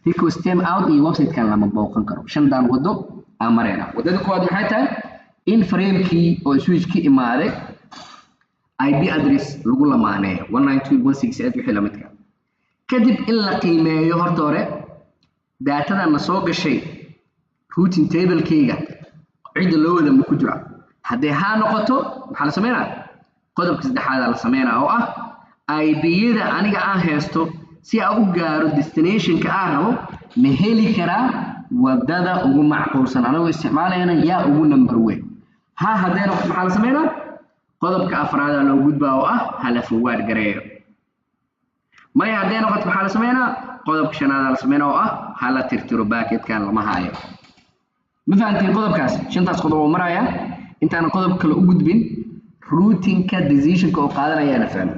Request time out iyo website-kan lama booqan karo. Shandan waddo aan marayna. Waddada koowaad maxay tahay? In framekii oo switch ka imaaday IP address lagu lamaaneeyo 192.168 wixii la midka. Kadib in la qiimeeyo horta hore daatadan na soo gashay routing table-kayga cidda loo wada ma ku jira. Haddii haa noqoto maxaa la sameynaa? Qodobka saddexaad la sameynaa, oo ah IP-yada aniga aan haysto si aan u gaaro destination-ka aan rabo ma heli karaa wadada ugu macquulsan anagoo isticmaalayana yaa ugu number weyn. Ha haddee noqoto maxaa la sameynaa? Qodobka afraadaa loo gudbaa, oo ah hala forward gareeyo. Maya haddee noqoto maxaa la sameynaa? Qodobka shanaadaa la sameynaa, oo ah hala tirtiro packetkan lama haayo. Ma fahantiin qodobkaas? Shantaas qodob oo maraya. Intaanan qodob kale u gudbin, routingka decisionka oo qaadanayaana fahmi.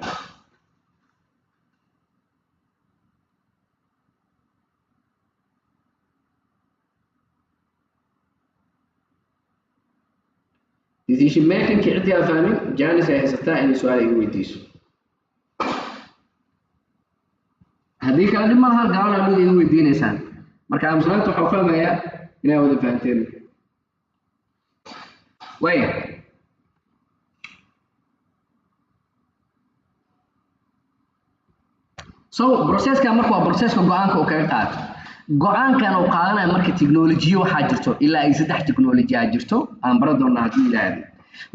Decision making ciddii aan fahmin chance ay haysataa inay su-aal iga weydiiso. Haddii kale dhib ma laha, gaalana aniga iga weydiinaysaan. Marka aamusnaanta waxaa fahmayaa inaa wada fahanteen. Waaya, so processka marka waa processka go-aanka uu kaga qaato. Go-aankan uu qaadanayo marka technology waxaa jirto ilaa ay saddex technology aa jirto aan baran doonaa haddii Ilaahay.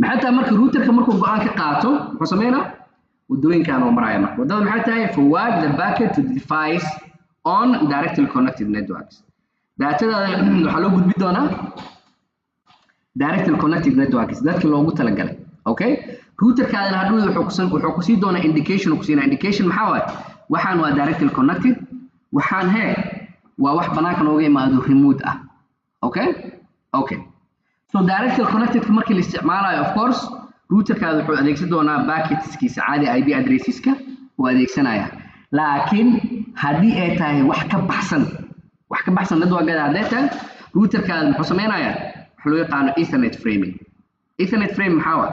Maxay tahay marka routerka markuu go-aan ka qaato muxuu sameynaa? Wadooyinkan oo maraya. Marka waddada maxay tahay? Forward the packet to the device on directly connected networks. Daatadaada waxaa loo gudbi doonaa directly connected networks, dadkii loogu talagalay. Okay, routerkaadana hadhow wuxuu kusii doonaa indication. Uu kusiinaa indication maxaa waaye? Waxaan waa directly connected, waxaan hee waa wax banaanka nooga imaado remote ah. Okay, so directly connected markii la isticmaalayo, of course routerkaada wuxuu adeegsan doonaa packetskiisa caadi, IP addresseska uu adeegsanaya. Laakiin haddii ay tahay wax ka baxsan networkada hadday tahay, routerkaada muxuu sameynayaa? Waxa loo yaqaano ethernet framing. Ethernet frame maxaa waa?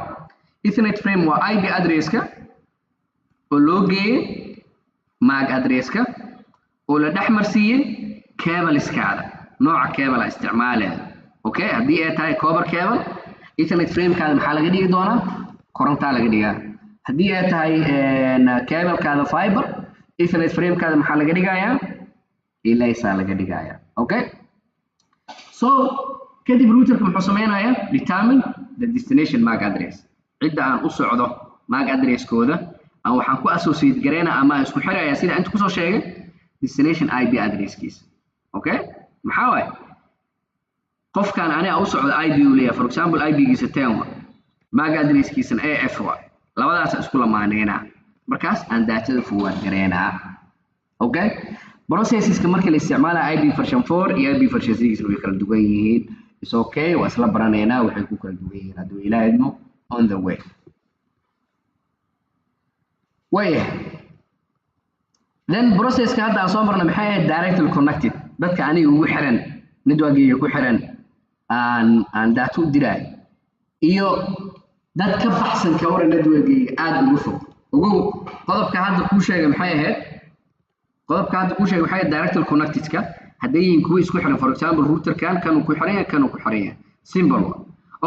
Ethernet frame waa IP addresska oo loo geeyey MAC addresska oo la dhex marsiiyey cableskaada, nooca cable isticmaaleeda. Okay, haddii ay tahay copper cable, ethernet framekaada maxaa laga dhigi doonaa? Korontaa laga dhigaa. Haddii ay tahay cablekaada fiber, ethernet framekaada maxaa laga dhigayaa? Ilaysaa laga dhigayaa. Okay, so kadib routerka muxuu sameynayaa? Determine the destination MAC address. Cidda aan u socdo MAC addresskooda aan waxaan ku associate gareynaa ama aan isku xirayaa, sida inta kusoo sheegay, destination IP addresskiisa. Okay, maxaa waaye? Qofkan aniga u socdo IP uu leeyahay, for example IP-giisa 10 wa, MAC addresskiisana AF wa. Labadaas isku lamaaneynaa, markaas aan daatada forward gareynaa. Okay, processeska marka la isticmaalayo IP version 4 iyo IP version 6 way kala duwan yihiin. Is okay, waa isla baranaynaa waxay ku kala duwan yihiin hadduu Ilaahay idmo on the way. Waaya, then processka hadda aan soo marnay maxay ahayd? Directly connected, dadka aniga ugu xiran networkiga ku xiran aan data u diraayo iyo dad ka baxsan ka waran networkiga aada ugu fog. Ogow, qodobka hadda kuu sheegay maxay ahayd? Qodobka hadda kuu sheegay waxay ahayd directly connectedka hadday yihiin kuwa isku xiran. For example, routerkan kanuu ku xiran yahay, kanuu ku xiran yahay, simple wa.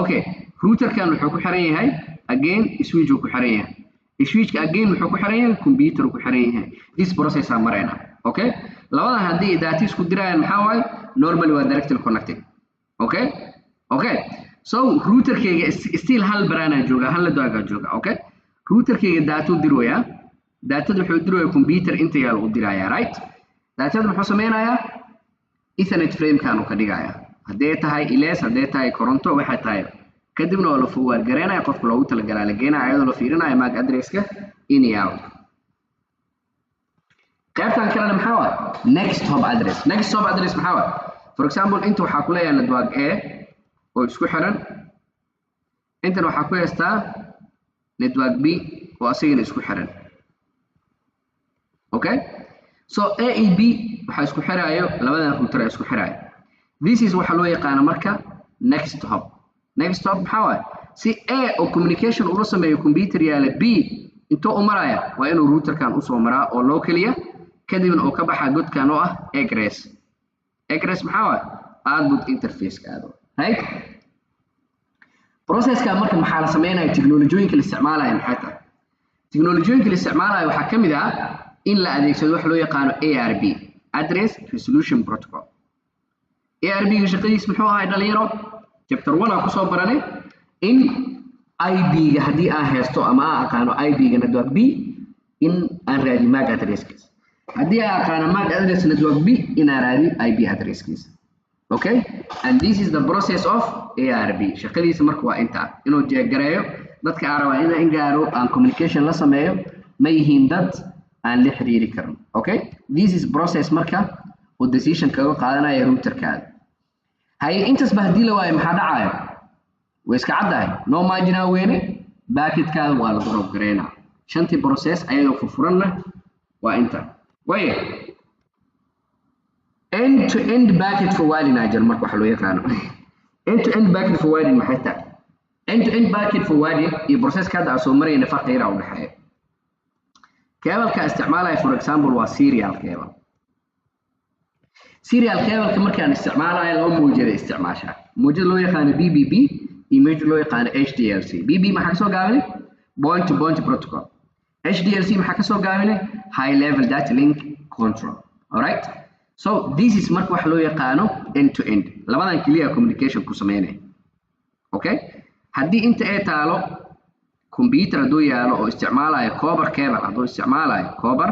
Okay, routerkan wuxuu ku xiran yahay again switch uu ku xiran yahay, switchka again wuxuu ku xiran yahay computer uu ku xiran yahay. This process aan marayna. Okay, labadan haddii data isku dirayaan maxaa waaye? Normally waa directly connected. Okay, so routerkayga still hal baraanaa jooga, hal networkaa jooga. Okay, routerkayga data u dirwayaa, Datada wuxuu diraya computer inta yaal u diraya, right? Datada muxuu sameynayaa? Ethernet framekan uu ka dhigayaa, haddee tahay ilees, haddee tahay koronto, waxay tahay. Kadibna waa la forward gareynaya, qofka loogu talagalaa la geenaya, iyadoo la fiirinayo MAC addresska in iyo out. Qaybtan kalena maxaa waa? Next hop address. Next hop address maxaa waa? For example, inta waxaa ku leeyahay network A oo isku xiran, intan waxaa ku haystaa network B oo asagana isku xiran. Okay, so A e B waxaa isku xiraayo labadan router isku xiraayo. This is waxa loo yaqaano marka next hop. Next hop maxaa waaye? Si A oo communication ula sameeyo computer yaala B, intuu u maraya waa inuu routerkan usoo maraa oo loo keliya, kadibna uu ka baxaa godkan oo ah egress. Egress maxaa waaye? Output interface aado, right? Processka marka maxaa la sameynaya? Teknolojiyooyinka la isticmaalaya maxay tahay? Teknolojiyooyinka la isticmaalayo waxaa ka mid ah in la adeegsado wax loo yaqaano ARP, Address Resolution Protocol. ARP ga shaqadiis muxuu ahay, dhalinyaro? Chapter 1 aan kusoo baranay in IP-ga haddii aan haysto ama aan aqaano IP-ga network B, in aan raadiyo MAC addresskiisa. Haddii aan aqaano MAC address network B, in aan raadiyo IP addresskiisa. Okay, and this is the process of ARP. Shaqadiisa marka waa intaa, inuu jeegareeyo dadka aan rabaa inaan in gaaro, aan communication la sameeyo, ma yihiin dad aan la xiriiri karno. Okay, this is process marka uu decision kaga qaadanaya routerkaada. Haye, intaasba haddii la waayo, maxaa dhacayo? Way iska caddahay, no margin weyne, packetkaada waa la drop gareynaa. Shantii process ayadoo furfuranna waa inta waye. End to end packet forwarding aa jira. Marka waxa loo yaqaano end to end packet forwarding maxay tahay? End to end packet forwarding iyo processka hadda aan soo marayna farqi yar u dhexeeya. Cableka isticmaalaya, for example, waa serial cable. Serial cableka markaan isticmaalayo, laba mawjada isticmaashaa: mawjada loo yaqaano PPP iyo mawjada loo yaqaano HDLC. PPP maxaa kasoo gaabinay? Point to point protocol. HDLC maxaa kasoo gaabinay? High level data link control. Alright, so this is marka waxa loo yaqaano end to end. Labadan keliya communication ku sameynaya. Okay, haddii inta ay taalo computer, hadduu yaalo oo isticmaalayo copper cable, hadduu isticmaalayo copper,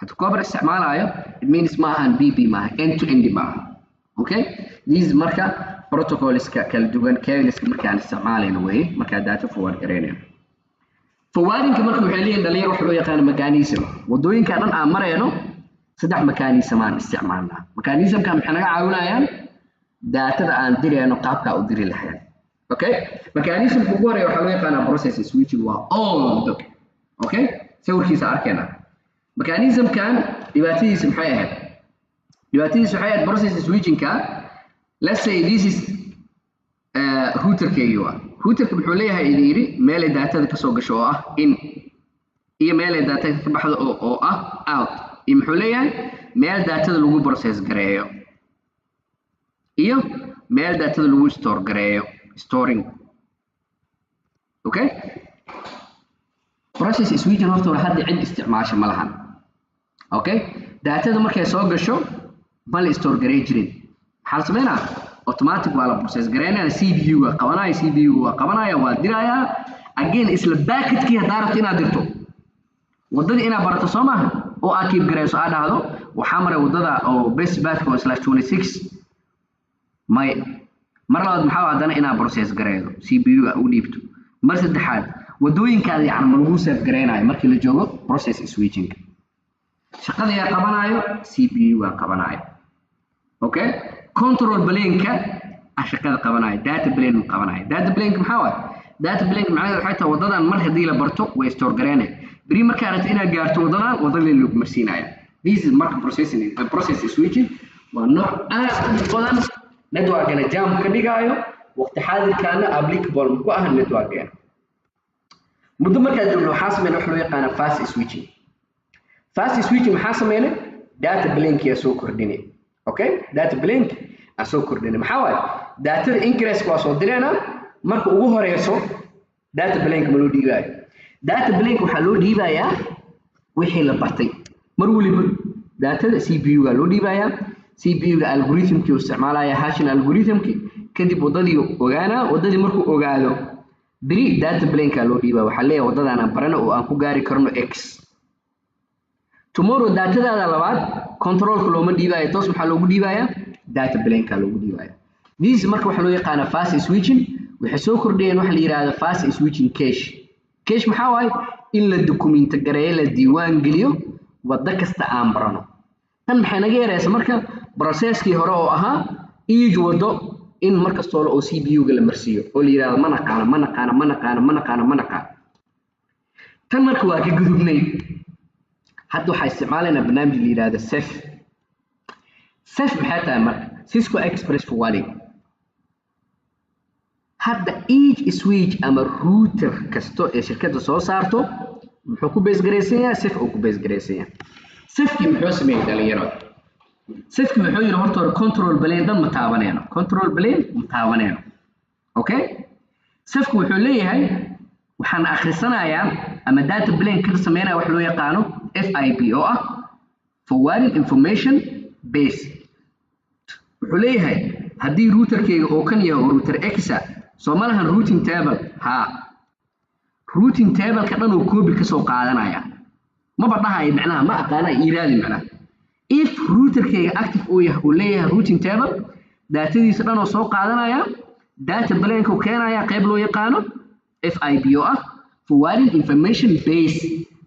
hadduu copper isticmaalayo, it means ma ahan PPP, maaha end to end maaha. Okay, this is marka protocolska kala duwan cableska markaan isticmaalayno weye, markaa data forward gareynayno. Forwardingka marka waxay leeyihin, dhalinyar, waxa loo yaqaano mechanism. Wadooyinka dhan aan marayno, saddex mechanism aan isticmaalnaa. Mechanismka maxay naga caawinayaan? Daatada aan dirayno qaabka u diri lahayn. Okay, mechanismka ugu horeeya waxaa loo yaqaanaa process switching, waa old. Okay, sawirkiisa arkayna. Mechanismkan dhibaatadiisa maxay ahayd? Dhibaatadiisa waxay ahayd process switchingka, let's say this is routerkeygii. Waa routerka, muxuu leeyahay idin yidhi? Meelay daatada kasoo gasho oo ah in, iyo meelay daatada ka baxdo oo ah out, iyo muxuu leeyahay? Meel daatada lagu process gareeyo iyo meel daatada lagu store gareeyo, storing. Okay, process switching horta hore hadda cid isticmaasha ma lahan. Okay, daatada markay soo gasho ma la store garey jirin. Maxaa la sameynaa? Automatic waa la process gareynaya, CPU waa qabanaya, CPU waa qabanaya, waa dirayaa again isla packetkii. Haddaa rabto inaad dirto, waddadii inaad barato soo maaha, oo aad keep gareyso, aad dhahdo waxaa maray waddada oo best path oo /26. May mar labaad maxaa haddana inaad process gareedo, CPU ga u dhiibto. Mar saddexaad waddooyinkaada yacni ma lagu save gareynayo. Markii la joogo process switching, shaqada yaa qabanayo? CPU gaa qabanayo. Okay, control plane-ka ah shaqada qabanayo, data plane ma qabanayo. Data plane maxaa waaye? Data plane macnaheedu waxay tahay waddadan mar haddii la barto, way store gareynay. Beri markaa rabto inaad gaarto waddadan, waddadii lagu marsiinaya. This is marka processing, process switching waa nooc aad u badan networkana jam ka dhigaayo. Waqti xaadirkaana applicable ku ah networkeena. Muddo markaa joogno, waxaa sameynay wax loo yaqaana fast switching. Fast switching maxaa sameynay? Data plane yaa soo kordhinay. Okay, data plane aa soo kordhinay. Maxaa waaye? Datada ingress waa soo direynaa. Marka ugu horeyso data plane ma loo dhiibaayo. Data plane waxaa loo dhiibayaa wixii la bartay. Mar waliba datada CPU ga loo dhiibayaa. CPU ga algorithmkii uu isticmaalaya, hashing algorithmkii. Kadib waddadii ogaanaa. Waddadii markuu ogaado, Beri data plane-ka loo dhiibaa, waxaa leeyahay waddadaan aan barano oo aan ku gaari karno X. Tomorrow datadaada labaad controlka looma dhiibaayo, toos maxaa loogu dhiibayaa? Data plane-ka loogu dhiibaya. This marka waxaa loo yaqaanaa fast switching. Waxay soo kordhiyeen waxa la yidhaahdo fast switching cache. Cache maxaa waaye? In la documento gareeyo, la diiwaan geliyo waddo kasta aan barano. Tan maxay naga yaraysa marka processkii hore oo ahaa each waddo in mar kastoo oo CPU-ga la marsiiyo oo la yidhaahdo ma naqaano, ma naqaano, ma naqaano, ma naqaano, ma naqaano. Tan marka waa ka gudubnay. Hadda waxaa isticmaalaynaa barnaamij la yidhaahdo CEF. CEF maxay tahay marka? Cisco Express Forwarding. Hadda each switch ama router kasto ee shirkadda soo saarto muxuu ku base garaysan yahay? CEF uu ku base garaysan yahay. CEF-kii muxuu sameeyey, dhalinyaro? CEF-kii muxuu yidhi? Horta hore control plane dhan ma taabanayno, control plane ma taabanayno. Okay, CEF-ku wuxuu leeyahay waxaan akhrisanayaa ama data plane ka sameynaya wax loo yaqaano FIB oo ah forwarding information base. Wuxuu leeyahay haddii routerkeyga oo kan yahay oo router X ah, soo ma lahan routing table? Haa, routing table-ka dhan oo copy kasoo qaadanaya, maba dhahayo macnaha ma aqaana iraadi. Macnaha if routerkeyga active uu yahay, uu leeyahay routing table, datadiisa dhan oo soo qaadanaya, data plane-ka uu keenaya qayb loo yaqaano FIB oo ah forwarding information base,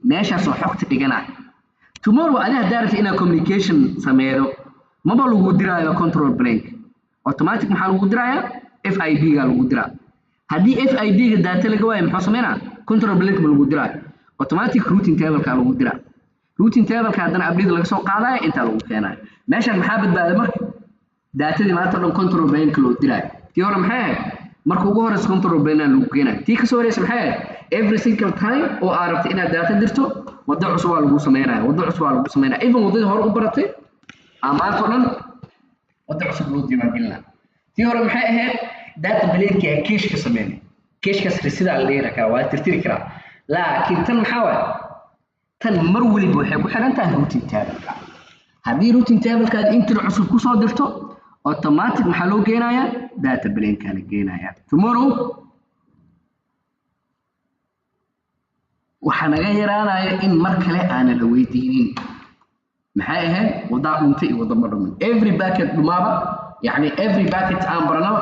meeshaasoo xogta dhiganaya. Tomorrow adi haddaa rabta inaad communication sameeyo, maba lagu diraayo control plane, automatic maxaa lagu dirayaa? FIB ga lagu diraa. Haddii FIB ga data laga waayo, muxuu sameynaa? Control plane ma lagu diraayo, automatic routing table-ka lagu diraa. Routing table-ka haddana update laga soo qaadaya, intaa lagu keenayo. Meeshan maxaa badbaaday marka? Datadii maanta dhan control plane-ka loo diraayo. Tii hore maxay ahayd? Marka ugu horeysa control plane lagu keenayo. Tii kasoo horeysa maxay ahayd? Every single time oo aad rabto inaad data dirto, waddo cusub waa lagu sameynaya, waddo cusub waa lagu sameynaya. Even waddadii hore u baratay aa maanta oo dhan waddo cusub loo diiwaangelinaa. Tii hore maxay ahayd? Data plane-ka aa cache ka sameynay, cache-kaas residaa la dhihi karaa, waa la tirtiri karaa. Laakiin tan maxaa waaye? Tan mar waliba waxay ku xiran tahay routing table-ka. Haddii routing table-kaad entry cusub kusoo dirto, automatic maxaa loo geenayaa? Data plane-ka la geenayaa. Tomorrow waxaa naga yaraanaya in mar kale aanan la weydiinin maxay ahayd waddaa dhuntay iyo wadda ma dhumin. Every packet dhumaaba, yacni every packet aan baranaba,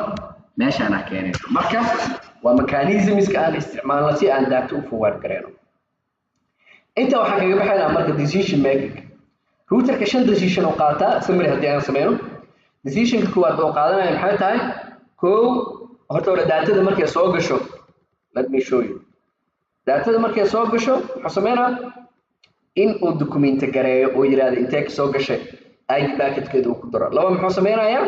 meeshaanaa keenayso. Marka waa mechanismska aan isticmaalno si aan data u forward gareyno. Inta waxaan kaga baxaynaa marka decision making. Routerka shan decision oo qaataa. Summary haddii aan sameyno, decisionka koowaad oo qaadanaya maxay tahay? Kow, horta hore datada markay soo gasho, let me show you, datada markay soo gasho muxuu sameynaa? In uu documento gareeyo oo yidhaahdo intee ka soo gashay, IP packetkeeda uu ku daro. Laba, muxuu sameynayaa?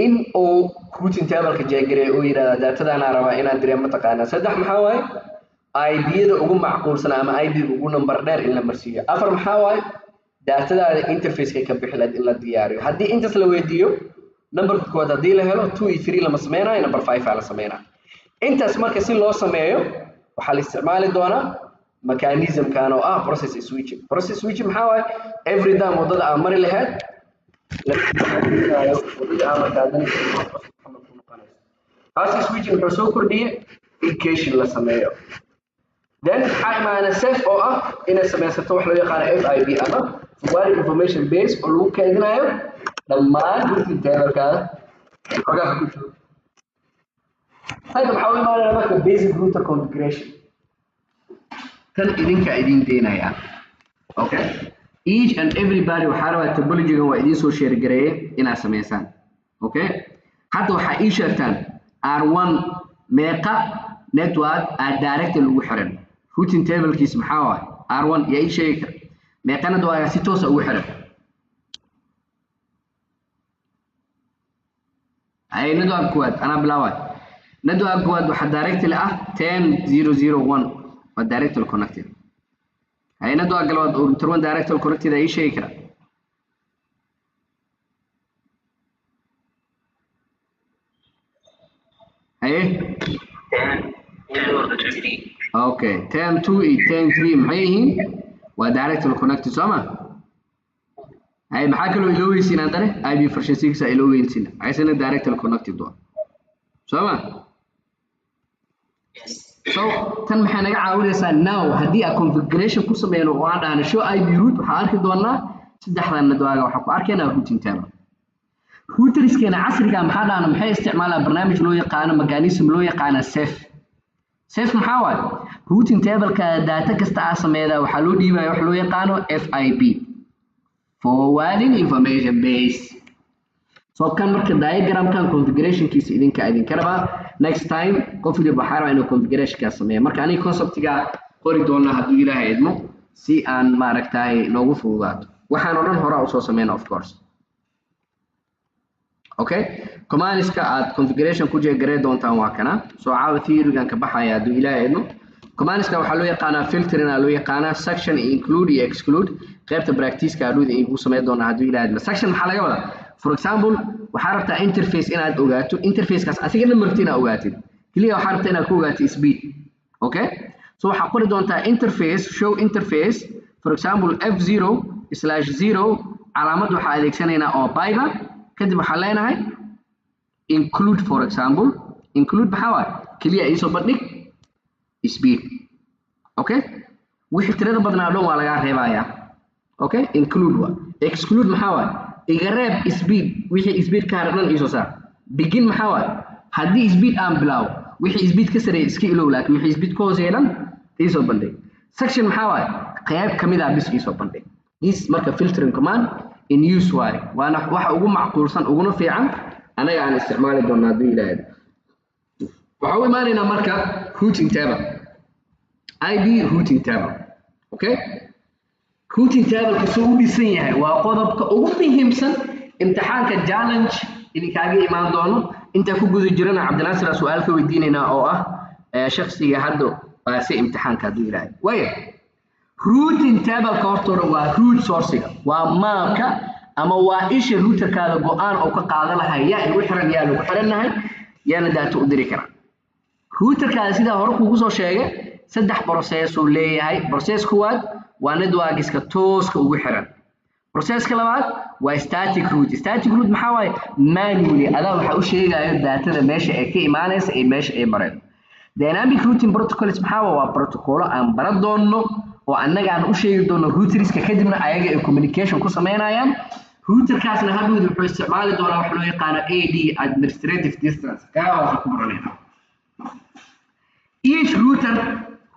In uu routing table-ka check gareeyo oo yidhahdo datadaanaa rabaa inaan diree, mataqaanaa. Saddex maxaa waaye? IP-yada ugu macquulsan ama IP ugu number dheer in la marsiiyo. Afar maxaa waaye? Datadaada interface-ka ka bixi lahayd in la diyaariyo. Haddii intaas la weydiiyo, numberka koowaad haddii la helo, 2 iyo 3 lama sameynayo, number 5 aa la sameynaya. Intaas marka si loo sameeyo waxaa la isticmaali doonaa mechanismkan oo ah process switching. Process switching maxaa waaye? Every time waddada aan mari lahayd, waddada aan markaa haddana. Process switching wuxuu soo kordhiyey in caching la sameeyo. Then maxaa imaana? CEF oo ah inay samaysato wax loo yaqaano FIB ama forwarding information base oo lagu kaydinayo dhammaan routing table-kaada xogaha ku jiro. Hadda maxaa u imaanaya marka? Basic router configuration. Tan idinka idin deynaya. Okay, each and everybody waxaa rabaa topology-gan waa idiin soo share gareeyay inaad samaysaan. Okay, hadda waxaa ii sheegtaan R1 meeqa network aa direct lagu xiran? Routing table-kiis maxaa waaye R1? Yaa ii sheegi kara meeqa network aa si toosa ugu xiran? Ay, network koowaad anaa bilaaway. Network koowaad waxaa directly ah 10.0.0.1, waa directly connected. Hay, network labaad oo router 1 directly connected aa ii sheegi kara? Haye. Okay, 10.2 iyo 10.3 maxay yihiin? Waa directly connected, soo ma? Hay, maxaa kaloo ilooweysiin haddana? IP version 6 aa ilooweysiin, aysan directly connected waa, soo ma? Yes. So tan maxay naga caawinaysaa now haddii aan configuration ku sameyno oo aan dhahno show IP route, waxaan arki doonaa saddexdan network, waxaan ku arkaynaa routing table. Routerskeena casriga maxaa dhahna maxay isticmaalaan barnaamij loo yaqaano, mechanism loo yaqaano safe. Safe maxaa waaye? Routing tableka data kasta aa sameeyda waxaa loo dhiibaya wax loo yaqaano FIB, forwarding information base. So kan marka diagramkan configurationkiisa idinka rabaa next time qof waliba waxaa rabaa inuu configurationkaa sameeyo. Marka aniga conceptiga qori doonaa hadduu Ilaahay idmo si aan maaragtay noogu fududaato. Waxaan oo dhan horaa usoo sameyna, of course. Okay, commandiska aad configuration ku jeegaree doontaan waa kana. So caawa theory-gan ka baxaya hadduu Ilaahay idmo. Commandiska waxaa loo yaqaanaa filtering aa loo yaqaanaa, section iyo include iyo exclude. Qaybta practice-ka adhuuda igu sameyn doonaa hadduu Ilaahay idmo. Section maxaa laga wadaa? For example, waxaa rabtaa interface inaad ogaato, interfacekaas asiga dhan marti inaad ogaatid, keliya waxaa rabtaa inaad ku ogaatid speed. Okay, so waxaa qori doontaa interface show interface, for example F0/0, calaamad waxaa adeegsanaynaa oo pipe. Kadib waxaan leenahay include. For example, include maxaa waaye? Keliya iisoo bandhig speed. Okay, wixii tirada badnaa dhan waa lagaa reebayaa. Okay, include waa. Exclude maxaa waaye? Iga reeb speed, wixii speed ka haray dhan iisoo saar. Begin maxaa waaye? Haddii speed aan bilaabo, wixii speed ka sareeya iska ilow, laakiin wixii speed ka hooseeya dhan iisoo bandhig. Section maxaa waaye? Qayb kamid ah bis iisoo bandhig. This marka filtering command in use waaye, waana waxa ugu macquulsan uguna fiican anaga aan isticmaali doonaa hadduu Ilaahay. Waxaa u imaanaynaa marka routing table, IP routing table. Okay, routing table soo u dhisan yahay waa qodobka ugu muhiimsan imtixaanka challenge idinkaaga imaan doono. Inta ku guda jirana Cabdinaasir aa su'aal ka weydiinaynaa oo ah shakhsiga hadda baase imtixaanka hadduu Ilaahay. Waaya, routing table-ka horta hore waa root source-ga, waa maapka ama waa isha routerkaada go'aan oo ka qaadan lahay yaa igu xiran, yaa lagu xirannahay, yaana data u diri karaa. Routerkaada sidaa hore kuugu soo sheegay saddex process uu leeyahay. Process koowaad waa networkiska tooska ugu xiran. Processka labaad waa static route. Static route maxaa waaye? Manually adaa waxaa u sheegayo daatada meesha ay ka imaanaysa iyo meesha ay mareen. Dynamic routing protocols maxaa waaye? Waa protocolo aan baran doonno oo annaga aan u sheegi doono routeriska, kadibna ayaga ay communication ku sameynayaan. Routerkaasna hadhowdi wuxuu isticmaali doonaa wax loo yaqaano AD, administrative distance. Kaa waxaan ku baranaynaa. Each router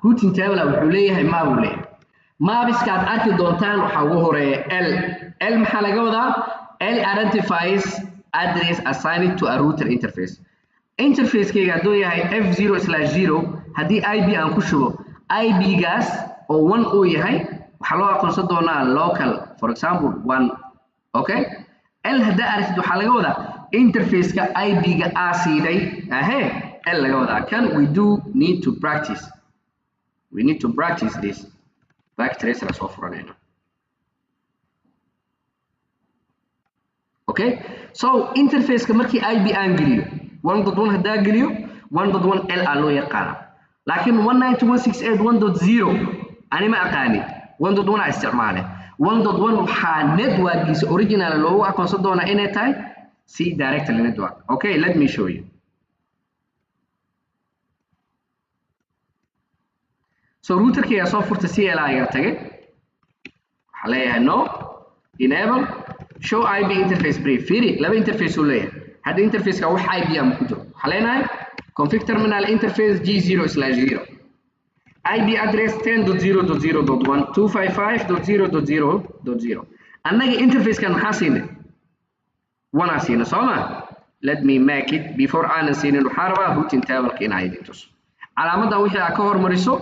routing table wuxuu leeyahay map uu leeyahay. Mapiska aad arki doontaan waxaa ugu horeeya L. L maxaa laga wadaa? L identifies address assigned to a router interface. Interfacekayga hadduu yahay F0/0, haddii IP aan ku shubo IP-gaas oo 1 uu yahay, waxaa loo aqoonsan doonaa local, for example 1. Okay, L haddaa aragtid waxaa laga wadaa interfaceka IP-ga aa siiday ahe L laga wadaa. Kan we do need to practice, we need to practice this. Backtrace la soo furanayna. Okay, so interfaceka markii IP aan geliyo 1.1, haddaa geliyo 1.1 L aa loo yaqaana, laakiin 192.168.1.0 ani ma aqaani, 1.1 aa isticmaale. 1.1 waxaa networkiisa original loogu aqoonsan doonaa inay tahay C directly network. Okay, let me show you. So routerkayga soo furta, CLI ga tagay, waxaa leeyahay no enable show IP interface brief. Fiiri, laba interface uu leeyahay. Hadda interfaceka wax IP ah ku jiro. Waxaa leenahay config terminal interface G0/0, IP address 10.0.0.1 255.0.0.0. Annaga interfacekan maxaa siinay? One aa siinay, soo ma? Let me make it before aanan siinin. Waxaa rabaa routing tableka inaa idin tuso. Calaamadan wixii aa ka hormariso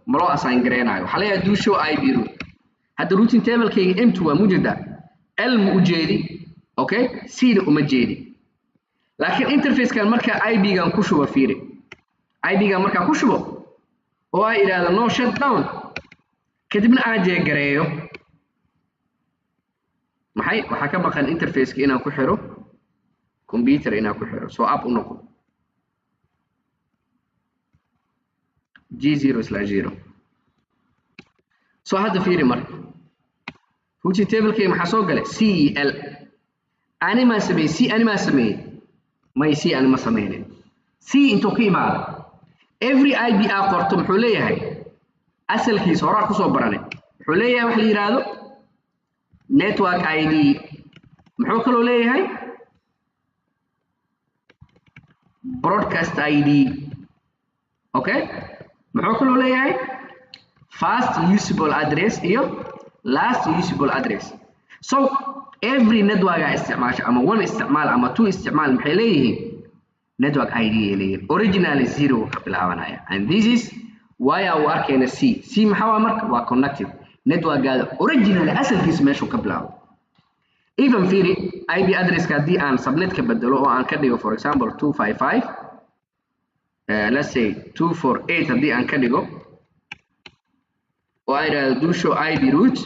ma loo assign gareynayo. Waxaa leeyahay do show IP route. Hadda routing tablekayga M2 waa mujeda, L ma u jeedi, okay, C na uma jeedi, laakiin interfacekan markaa IP-gan ku shubo, fiiri, IP-gan markaa ku shubo oo ay idhaahdo no shutdown, kadibna aan jeegareeyo, maxay waxaa ka maqan interfaceka inaan ku xiro computer, inaan ku xiro soo up u noqo G0/0. So hadda fiiri marka routing tablekayga maxaa soo galay? C E L. Ani maa sameeyey C? Ani maa sameeyey? May, C ani ma sameynin. C intuu ka imaado Every IP aa qorto muxuu leeyahay asalkiisa horaa kusoo baranay, wuxuu leeyahay wax la yidhaahdo network ID. Muxuu kaloo leeyahay broadcast ID. Okay, muxuu kaloo leeyahay first usable address iyo last usable address. So every network aa isticmaasha, ama one isticmaal ama two isticmaal, maxay leeyihiin network ID ay leeyihiin. Originally zero ka bilaabanaya, and this is why aa u arkayna C. C maxaa waa marka? Waa connected networkaada originally asalkiisa meeshuu ka bilaabo. Even fiiri IP addresska haddii aan subnet ka bedelo oo aan ka dhigo for example 255, let's say 248, haddii aan ka dhigo oo aan idhaahdo do show IP route,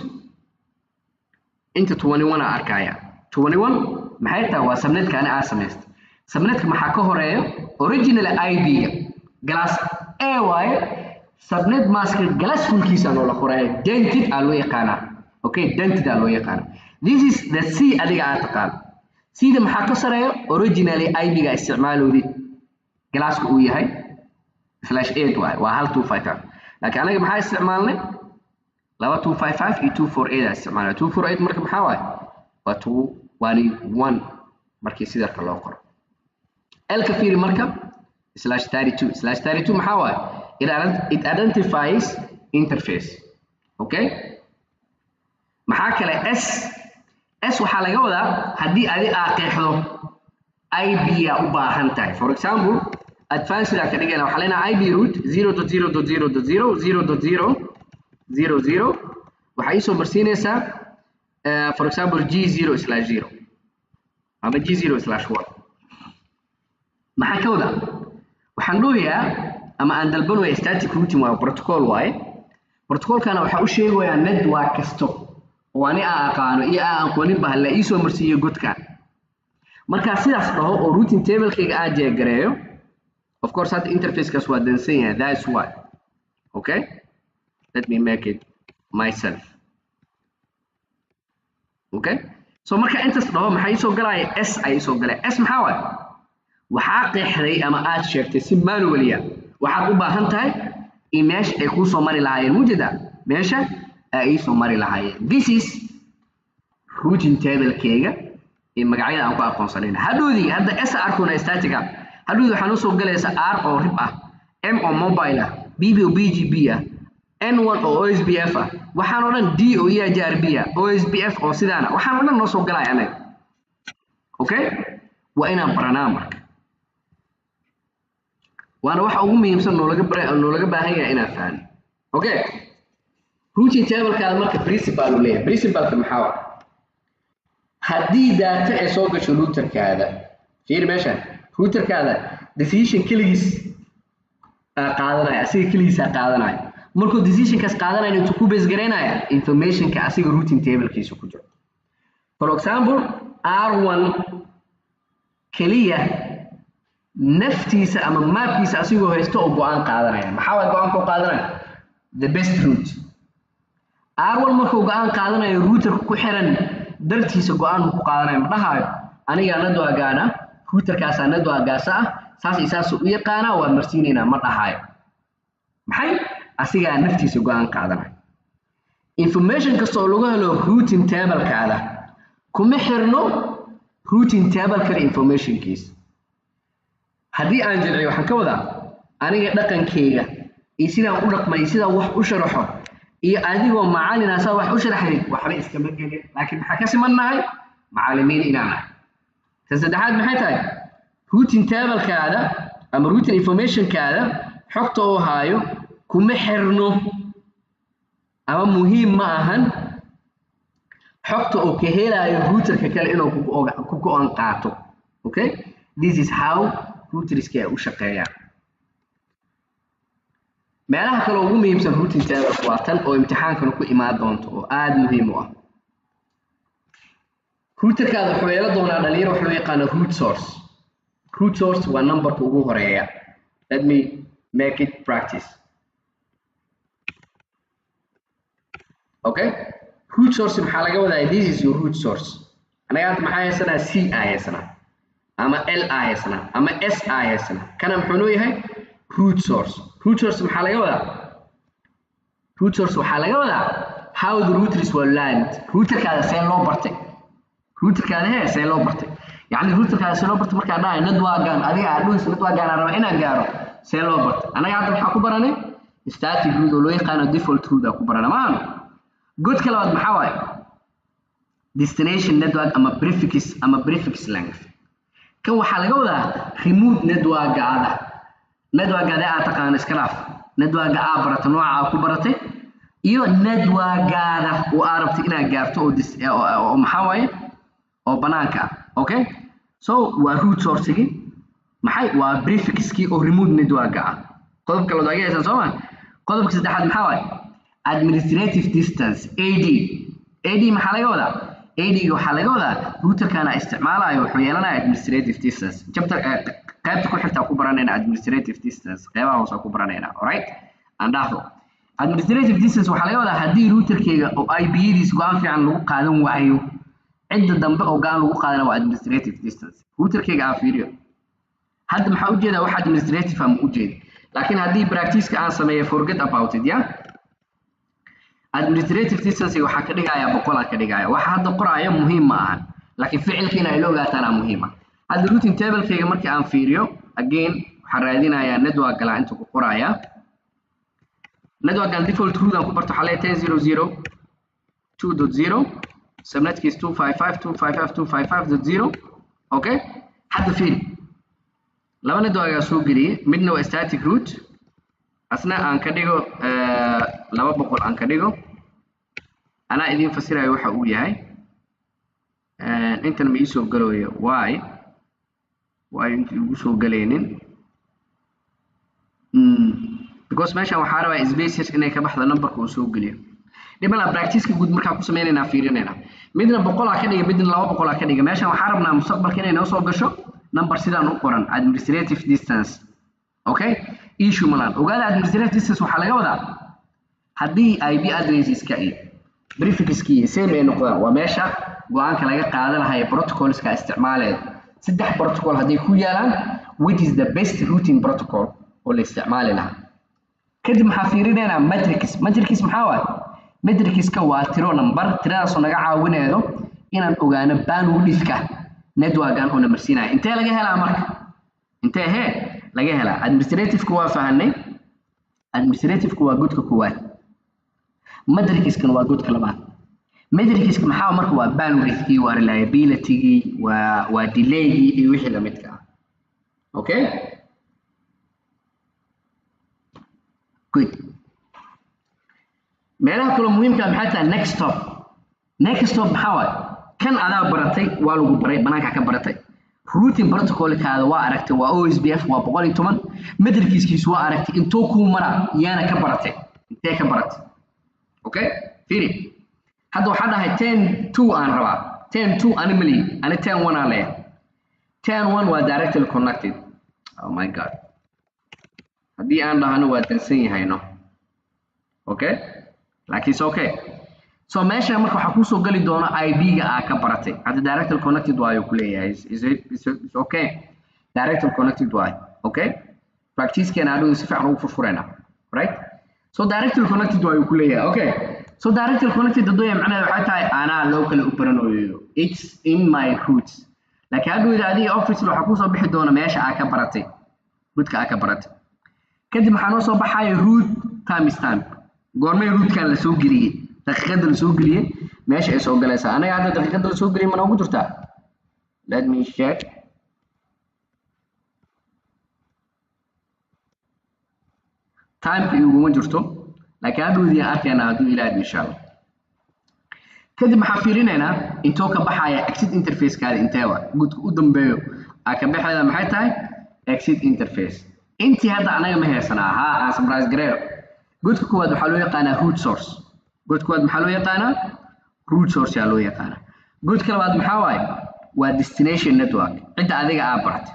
inta 21 aa arkaya. 21 maxay tahay? Waa subnetka ani aa samaystay. Subnetka maxaa ka horeeyo? Original IP-ga class A waaye. Subnet maska class fullkiisa loola qoraya, dented aa loo yaqaanaa. Okay, dented aa loo yaqaanaa. This is the C adiga aad taqaan. C-da maxaa ka sareeyo? Originally IP-ga isticmaaloodid classka uu yahay /8 waaye, waa hal 255. Laakiin anaga maxaa isticmaalnay? Laba 255 iyo 248 aa isticmaalnay. 248 marka maxaa waaye? Waa 211 markii sidarka loo qoro. L-ka fiiri marka /32. /32 maxaa waaye? It identifies interface. Okay, maxaa kale? S. S waxaa laga wadaa haddii adi aa qeexdo IP aa u baahan tahay. For example, advanced aa ka dhigayna, waxaa leenahay IP route 0.0.0.0 0.0 00, waxaa iisoo marsiinaysaa for example G0/0 ama G0/1. Maxaa ka wadaa? Waxaan dhohayaa ama aan dalbanaya static routing waaye, protocol waaye. Protocolkana waxaa u sheegayaa network kasto oo ani aan aqaano iyo aan aqoonin ba la iisoo marsiiyo godkan. Markaa sidaas dhaho oo routing tablekayga aan jeegareeyo, of course hadda interfacekaas waa dansan yahay, that's why. Okay, let me make it myself. Okay, so marka intaas dhaho maxaa iisoo galaya? S ay iisoo galaya. S maxaa waaye? Waxaa qeexday ama aad sheegtay si manually ah waxaad u baahan tahay in meesha ay kuu soo mari lahaayeen. Mujeeda meesha ay iisoo mari lahaayeen. This is routing tablekeyga iyo magacyada aan ku aqoonsanayna. Hadhoodii hadda S arkuna static ah, hadhoodii waxaa noo soo galaysa R oo RIP ah, M oo mobile ah, BB oo BGP ah, N1 oo OSPF ah, waxaan oo dhan D oo EIGRP ah, OSPF oo sidaana, waxaan oo dhan noo soo galaya anaga. Okay, waa inaan baranaa marka, waana waxa ugu muhiimsan noolaga baahan yahay inaan fahno. Okay, routing tablekaada marka principal uu leeyahay. Principalka maxaa waa? Haddii data ay soo gasho routerkaada, fiiri meesha, routerkaada decision keligiis aa qaadanaya, asiga keligiis aa qaadanaya. Markuu decisionkaas qaadanaya intuu ku base garaynaya informationka asiga routing tablekiisa ku jiro. For example, R1 keliya naftiisa ama maapkiisa asigoo haysto oo go-aan qaadanaya. Maxaa waay go-aanka u qaadanaya? The best route. R1 markuu go-aan qaadanayo routerka ku xiran dartiisa go-aan ku qaadanayo, ma dhahaayo anigaa networkaana routerkaasaa networkaasa ah saas iyo saas u yaqaanaa waa marsiinaynaa, ma dhahaayo. Maxay? Asigaa naftiisa go-aan qaadanaya. Information kasta oo lagu helo routing tablekaada kuma xirno routing table kale informationkiisa. Haddii aan jilciyo waxaan ka wadaa aniga dhaqankeyga iyo sidaan u dhaqmay, sidaan wax u sharaxo iyo adigoo macallin ah saa wax u sharaxayd waxba iskama gelin, laakiin maxaa ka simannahay? Macallimiin inaan nahay. Tan saddexaad maxay tahay? Routing tablekaada ama routing informationkaada xogta uu haayo kuma xirno ama muhiim ma ahan xogta uu ka helayo routerka kale inuu ku go-aan qaato. Okay, this is how routerska ay u shaqeeyaan. Meelaha kale ugu muhiimsan routing table waa tan oo imtixaankana ku imaan doonto oo aada muhiim u ah. Routerkaada wuxuu yeelan doonaa, dhalinyaro, wax loo yaqaano root source. Root source waa numberka ugu horeeya. Let me make it practice. Okay, root source maxaa laga wadaa? This is your root source. Anaga hadda maxaa haysanaa? C aa haysanaa ama L aa haysanaa ama S aa haysanaa. Kana muxuu noo yahay? Root source. Root source maxaa laga wadaa? Root source waxaa laga wadaa how the routers were learned. Routerkaada see loo bartay? Routerkaada hee see loo bartay? Yacni routerkaada see loo bartay markaa dhahay networkan adiga aad dhahayso networkan aan rabaa inaan gaaro, see loo bartay? Anaga hadda maxaa ku baranay? Static route oo loo yaqaano default route aa ku barana maano. Godka labaad maxaa waaye? Destination network ama prefix, ama prefix length. Kan waxaa laga wadaa remote network-gaada. Network-gaada aad taqaano iska dhaaf, network-ga aad barato, nooca aad ku baratay iyo network-gaada oo aad rabtay inaad gaarto oo maxaa waaye oo banaanka ah. Okay, so waa root source-gii, maxay waa prefix-kii oo remote network-ga ah. Qodobka labaad waa haysan soo ma? Qodobka saddexaad maxaa waaye? Administrative distance, AD. AD maxaa laga wadaa? AD waxaa laga wadaa routerkana isticmaalayo wuxuu yeelanaya administrative distance. Chapter qaybta ku xigta ku baranayna administrative distance, qeybaha hoose ku baranayna. Alright, aan dhaafo. Administrative distance waxaa laga wadaa haddii routerkeyga oo IP-diis go'aan fiican lagu qaadan waayo, cidda dambe oo go'aan lagu qaadana waa administrative distance. Routerkeyga aan fiiriyo hadda, maxaa ujeedaa? Wax administrative ah ma ujeeda, laakiin haddii practice-ka aan sameeyo, forget about it. Ya, administrative distance waxaa ka dhigayaa 100 aa ka dhigaya. Waxa hadda qoraayo muhiim ma ahan, laakiin ficilka in ay la ogaataana muhiim ah. Hadda routing table-kayga markii aan fiiriyo, again waxaan raadinayaa network galaa inta ku qoraaya. Networkan default route aan ku barto waxaa leeyahay 10.0.0.2.0, subnetkiis 255.255.255.0. Okay, hadda fiiri, laba network aa soo geliyey. Midna waa static route, asna aan ka dhigo 200 aan ka dhigo. Anaa idiin fasirayo waxa uu yahay. Intan ma iisoo galayo. Why inta igu soo galaynin? Because meeshan waxaa rabaa spaces inay ka baxdo numberka uu soo geliyo. Dhibala practice-ka guud markaa ku sameynaynaa, fiirinaynaa. Midna 100 aa ka dhiga, midna 200 aa ka dhiga. Meeshan waxaa rabnaa mustaqbalka inay noo soo gasho number sidaan u qoran, administrative distance. Okay, issue malan. Ogaada, administrative distance waxaa laga wadaa haddii IP addresseska iyo prefixki iyo same ay noqdaan, waa meesha go'aanka laga qaadan lahaa ee protocolska isticmaaleed. Saddex protocol hadday ku yaalaan, which is the best routing protocol oo la isticmaali lahaa? Kadib maxaa fiirinaynaa? Metrics. Metrics maxaa waaye? Metricska waa tiro, number, tiradaasoo naga caawinaydo inaan ogaano bandwidthka networkan oo na marsiinaya. Intee laga helaa marka? Intee hee laga helaa? Administrativeka waa fahanay. Administrativeka waa godka koowaad, metricskana waa godka labaad. Metricska maxaa marka? Waa bandwidthkii, waa reliabilitygii, waa delaygii iyo wixii lamidka ah. Okay, good. Meelaha kale muhiimka maxay tahay? Next hop. Next hop maxaa waaye? Kan adaa baratay, waa lagu baray, banaanka ka baratay. Routing protocolkaada waa aragtay, waa OSPF, waa 110. Metricskiisu waa aragtay, intuu kuu mara yaana ka baratay? Intee ka baratay? Okay, fiiri, hadda waxaa dhahay 10.2 aan rabaa. 10.2 ani mali, ani 10.1 aan leeyahay. 10.1 waa directly connected. Oh my God, haddii aan dhahno waa dansan yahay, no. Okay, laakiin it's okay. So meesha marka waxaa kusoo geli doona IP-ga aa ka baratay. Hadda directly connected waayo ku leeyahay. Is okay, directly connected waayo. Okay, practice-keena adhow si fiican ugu furfurayna, right? So directly connected waayo ku leeyahay. Okay, so directly connected hadduu yahay, macnaheedu waxay tahay anaa loo kale u baranayo, it's in my roots. Laakiin hadhow adiga office waxaa kusoo bixi doona meesha aa ka baratay, godka aa ka baratay. Kadib maxaa noo soo baxaya? Route timestamp. Goormay routekan la soo geliyey? Daqiiqada la soo geliyey meesha ay soo galaysaa. Anaga hadda daqiiqada la soo geliyey ma noogu jirtaa? Let me check. Timeka iguma jirto, laakiin hadhowdii aan arkaynaa hadduu Ilaah insha Allah. Kadib maxaa fiirinaynaa? Intoo ka baxaya exit interface-kaada? Intee waa gudka u dambeeyo aa ka baxayda? Maxay tahay exit interface? Intii hadda anaga ma haysanaa. Haa, aan summarize gareeyo. Godka koowaad waxaa loo yaqaanaa root source. Godka koowaad maxaa loo yaqaanaa? Root source yaa loo yaqaanaa. Godka labaad maxaa waaye? Waa destination network, cidda adiga aa baratay.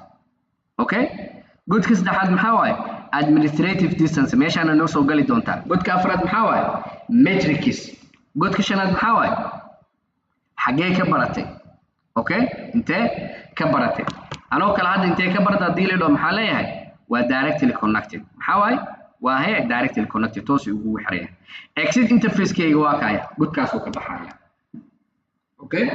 Okay, godka saddexaad maxaa waaye? Administrative distance, meeshaana noo soo gali doontaa. Godka afraad maxaa waaye? Metrics. Godka shanaad maxaa waaye? Xaggee ka baratay? Okay, intee ka baratay? Anoo kale hadda intee ka baratay haddii la dhaho, maxaa leeyahay? Waa directly connected. Maxaa waaye? Waa hee directly connected, toos ugu xiraya. Exit interface-kayga waa kaya, godkaasuu ka baxaya. Okay,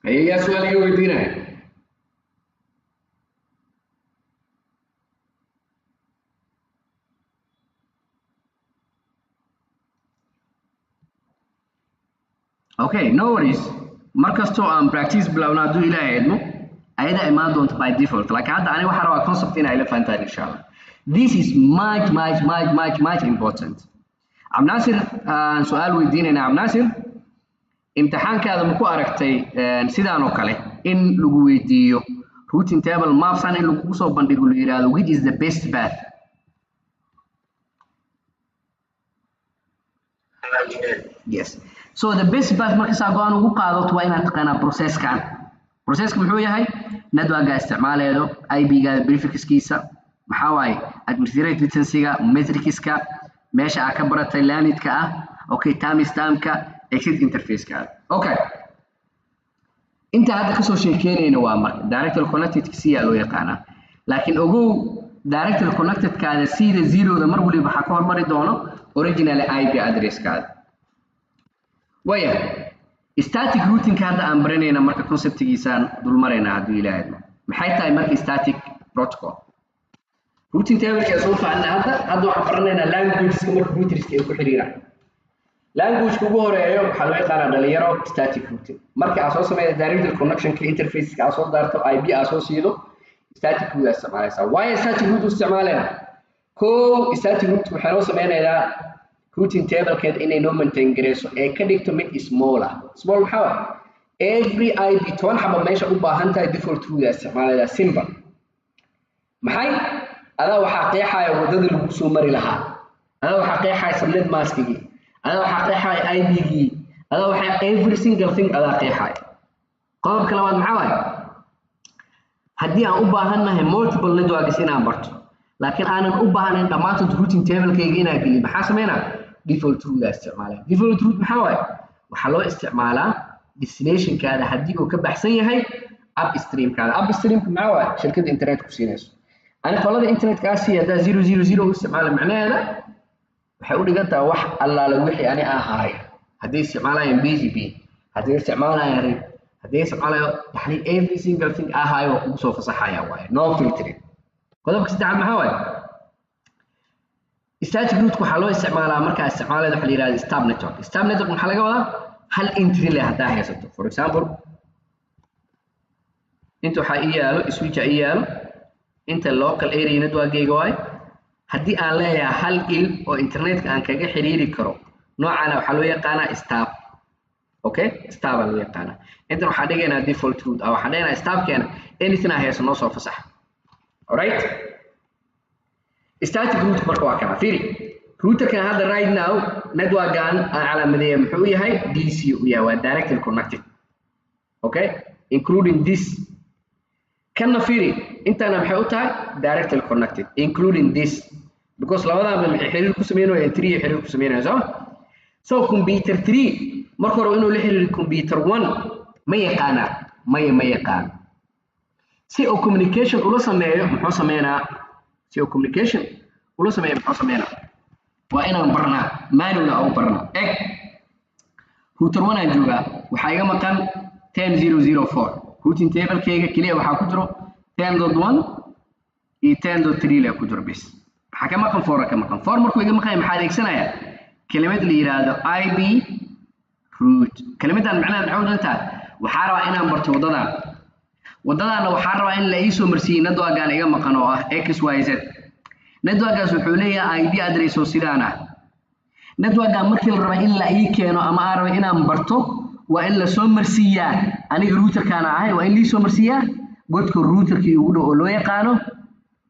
haye, yaa su-aal iga weydiinaya? Okay, no worries. Markastoo aan practice bilowna, hadduu Ilaahay idmo, ayada imaan doonta by default, laakiin hadda aniga waxaan rabaa concept in ay la fahantaan, insha Allah. This is much much much much much important. Cabdinaasir aan su-aal weydiinaynaa. Cabdinaasir, imtixaankaada ma ku aragtay sidaan oo kale in lagu weydiiyo routing table mapsan, in lagugu soo bandhigo, la yidhaahdo which is the best path? Yes. So the best path marka saa go-aan ugu qaadato, waa inaad taqaanaa processkan. Processka muxuu yahay? Networka isticmaaleedo, IP-gaada prefixkiisa maxaa waaye, administrative latency-ga, metrics-ka, meesha aad ka baratay lanidka ah, okay, timestamp-ka, exit interface-kaada. Okay, inta hadda kasoo sheekeynayna waa marka directly connected c aa loo yaqaanaa, laakiin ogow, directly connected-kaada c-da zero-da mar waliba waxaa ka hormari doono original IP address-kaada. Waya static routing-ka hadda aan baranayna, marka conceptigiisaan dulmaraynaa hadduu Ilaahay idmo. Maxay tahay marka static protocol? Routing table-ka soo fahanna. Hadda waxaan baranaynaa languageska marka routerska ay ku xiriiraan. Language-ka ugu horeeyo waxaa loo yaqaanaa, dhalinyaro, static routing. Marka aad soo sameyda direct connection-ka, interface-ka aad soo daarto, IP aad soo siido, static route aad isticmaalaysaa. Waayo static route u isticmaalayna? Kow, static route waxay noo sameynayaa routing table-keed inay noo maintain gareyso ee ka dhigto mid small ah. Small maxaa waaye? Every IP 10 xaba meesha u baahan tahay, default route aad isticmaalaysaa. Simple. Maxay adaa waxaa qeexaya waddadii lagu soo mari lahaa, adaa waxaa qeexaya subnet maskigii, adaa waxaa qeexaya IP-gii, adaa waxaa every single thing adaa qeexaya. Qodobka labaad maxaa waaye? Haddii aan u baahannahay multiple networks inaan barto, laakiin aanan u baahnayn dhammaantood routing table-kayga inaan geliyo, maxaa sameynaa? Default route aa isticmaalaya. Default route maxaa waaye? Waxaa loo isticmaalaa destinationkaada haddii uu ka baxsan yahay upstreamkaada. Upstreamka maxaa waaye? Shirkadda internet ku siinayso. Ani qolada internetka aa siiya haddaa 000 u isticmaala, macnaheeda waxay u dhigan tahay wax allaala wixii ani aan haayo, hadday isticmaalayaan BGP, hadday isticmaalayaan RIP, hadday isticmaalayaan, yani every single thing aa haayo waa kugu soo fasaxaya waaye, no filtering. Qodobka saddexaad maxaa waaye? Static route waxaa loo isticmaalaa markaa isticmaaleed waxa la yidhahda stub network. Stub network maxaa laga wadaa? Hal entry leh haddaa haysato. For example, inta waxaa ii yaalo switcha ii yaalo, inta local area networkgayga waaye. Haddii aan leeyahay hal il oo internetka aan kaga xiriiri karo, noocana waxaa loo yaqaanaa stub. Okay, stub aa loo yaqaanaa. Intan waxaa dhigaynaa default route ah, waxaan dhigaynaa stubkeena anything aa hayso noo soo fasax. Alright, static route marka waa kana. Fiiri routerkan hadda right now networkan aan calaamadeeya muxuu yahay? DC u yahay, waa directly connected, okay, including this. Kanna fiiri, intana maxay u tahay? Directly connected including this, because labadaanba maxay xiriir ku sameynayaan? Three xiriir ku sameynayaan. So computer three marka hore inuu la xiriiro computer one ma yaqaanaa? Maya, ma yaqaano. Si uu communication ula sameeyo muxuu sameynaa? Si uu communication ula sameeyo muxuu sameynaa? Waa inaan barnaa, manual aan u barnaa. Eg, router one aan joogaa, waxaa iga maqan 10.0.0.4. Routing table-kayga keliya waxaa ku jiro 10.1 iyo 10.3 le ku jiro bis. Maxaa ka maqan? Four ka maqan. Four markuu iga maqan yahay, maxaa adeegsanayaa? Kelimad la yiraahdo IP route. Kelimadan macnaheed maxay u dhantahay? Waxaa rabaa inaan barto waddadan. Waddadaana waxaa rabaa in la ii soo marsiiyey network-gaan iga maqan oo ah XYZ. Network-gaas wuxuu leeyahay IP address oo sidaan ah. Network-gaan markii la raba in la ii keeno ama aan raba inaan barto, waa in la soo marsiiyaa, aniga routerkaana ahay, waa in lii soo marsiiyaa godka routerkii ugu dhow oo loo yaqaano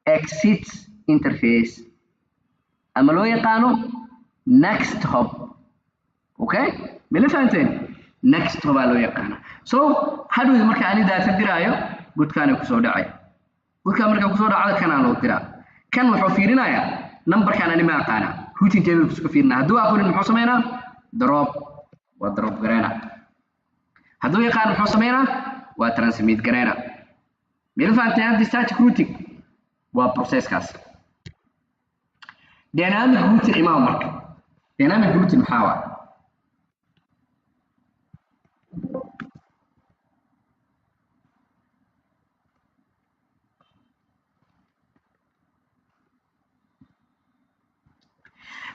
exit interface ama loo yaqaano next hop. Okay, mala fahanteen? Next hop aa loo yaqaana. So hadhowdi marka ani data diraayo, godkaana kusoo dhacay. Godkaan markaa kusoo dhacdo, kanaa loo diraa. Kan wuxuu fiirinayaa numberkan ani ma aqaana, routing table kuska fiirinaa. Hadduu aqoonin muxuu sameynaa? Drop, waa drop gareena. Hadduu yaqaan muxuu sameynaa? Waa transmit gareyna. Mila fahanteen hadda static routing waa processkaas. Dynamic routing imaa marka. Dynamic routing maxaa waa?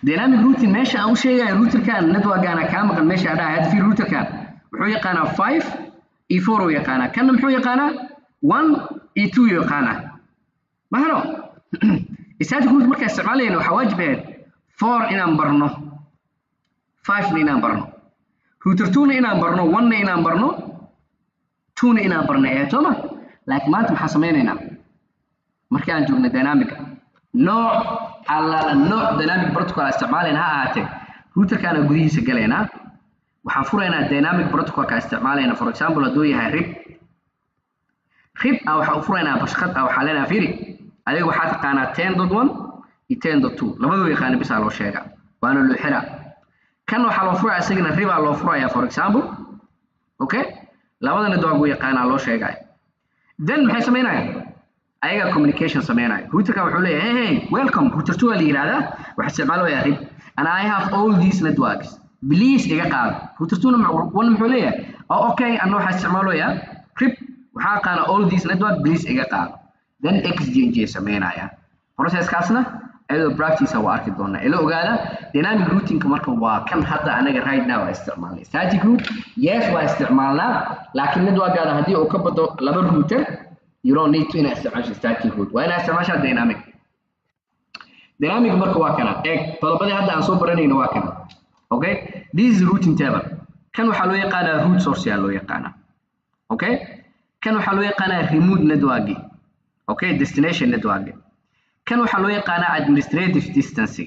Dynamic routing meesha aan u sheegayo routerkan networkana kaa maqan meesha dhahay. Hadda fiir, routerkan wuxuu yaqaanaa 5 iyo 4 uu yaqaanaa, kanna muxuu yaqaanaa? 1 iyo 2 uu yaqaanaa. Mahano static route markaa isticmaalayna waxaa waajib ahayd 4 inaan barno, 5 na inaan barno, router 2 na inaan barno, 1 na inaan barno, 2 na inaan barno ee sooma. Laakiin maanta maxaa sameynaynaa markii aan joogno dynamic? Nooc allaala nooc dynamic protocol aan isticmaalayna ha ahaatee, routerkaana gudihiisa galaynaa, waxaan furaynaa dynamic protocolka isticmaalayna. For example, hadduu yahay RIP, RIP ah waxaan u furaynaa bashqad ah. Waxaa leenahay, fiiri, adiga waxaa taqaanaa 10.1 iyo 10.2, labaduu yaqaana bisaa loo sheegaa, waana loo xiraa. Kan waxaa loo furaya isagana RIP aa loo furaya, for example. Okay, labadana doogu yaqaanaa loo sheegaya. Then maxay samaynayaan? Ayagaa communication sameynaya. Routerka wuxuu leeyahay, "Hey, hey, welcome." Router 2 waa la yidhahdaa, waxaa isticmaalaya RIP, "and I have all these networks, please iga qaado." Router 2 na 1 muxuu leeyahay? "Oh, okay, anna waxaa isticmaalaya RIP, waxaa aqaana all these network, please iga qaado." Then exchange ay sameynaya. Processkaasna iyadoo practice waa arki doonaa. Ila ogaada dynamic routingka marka waa kan hadda anaga right now waa isticmaalnay. Static route, yes, waa isticmaalnaa, laakiin networkaada haddii uu ka bado laba router, you don't need to inaad isticmaasho static route, waa inaad isticmaashaa dynamic. Dynamic marka waa kana. Eeg, todobadii hadda aan soo baranayno waa kana. Okay, this is routing table. Kan waxaa loo yaqaanaa root source yaa loo yaqaanaa. Okay, kan waxaa loo yaqaanaa remote network, okay, destination network. Kan waxaa loo yaqaanaa administrative distance,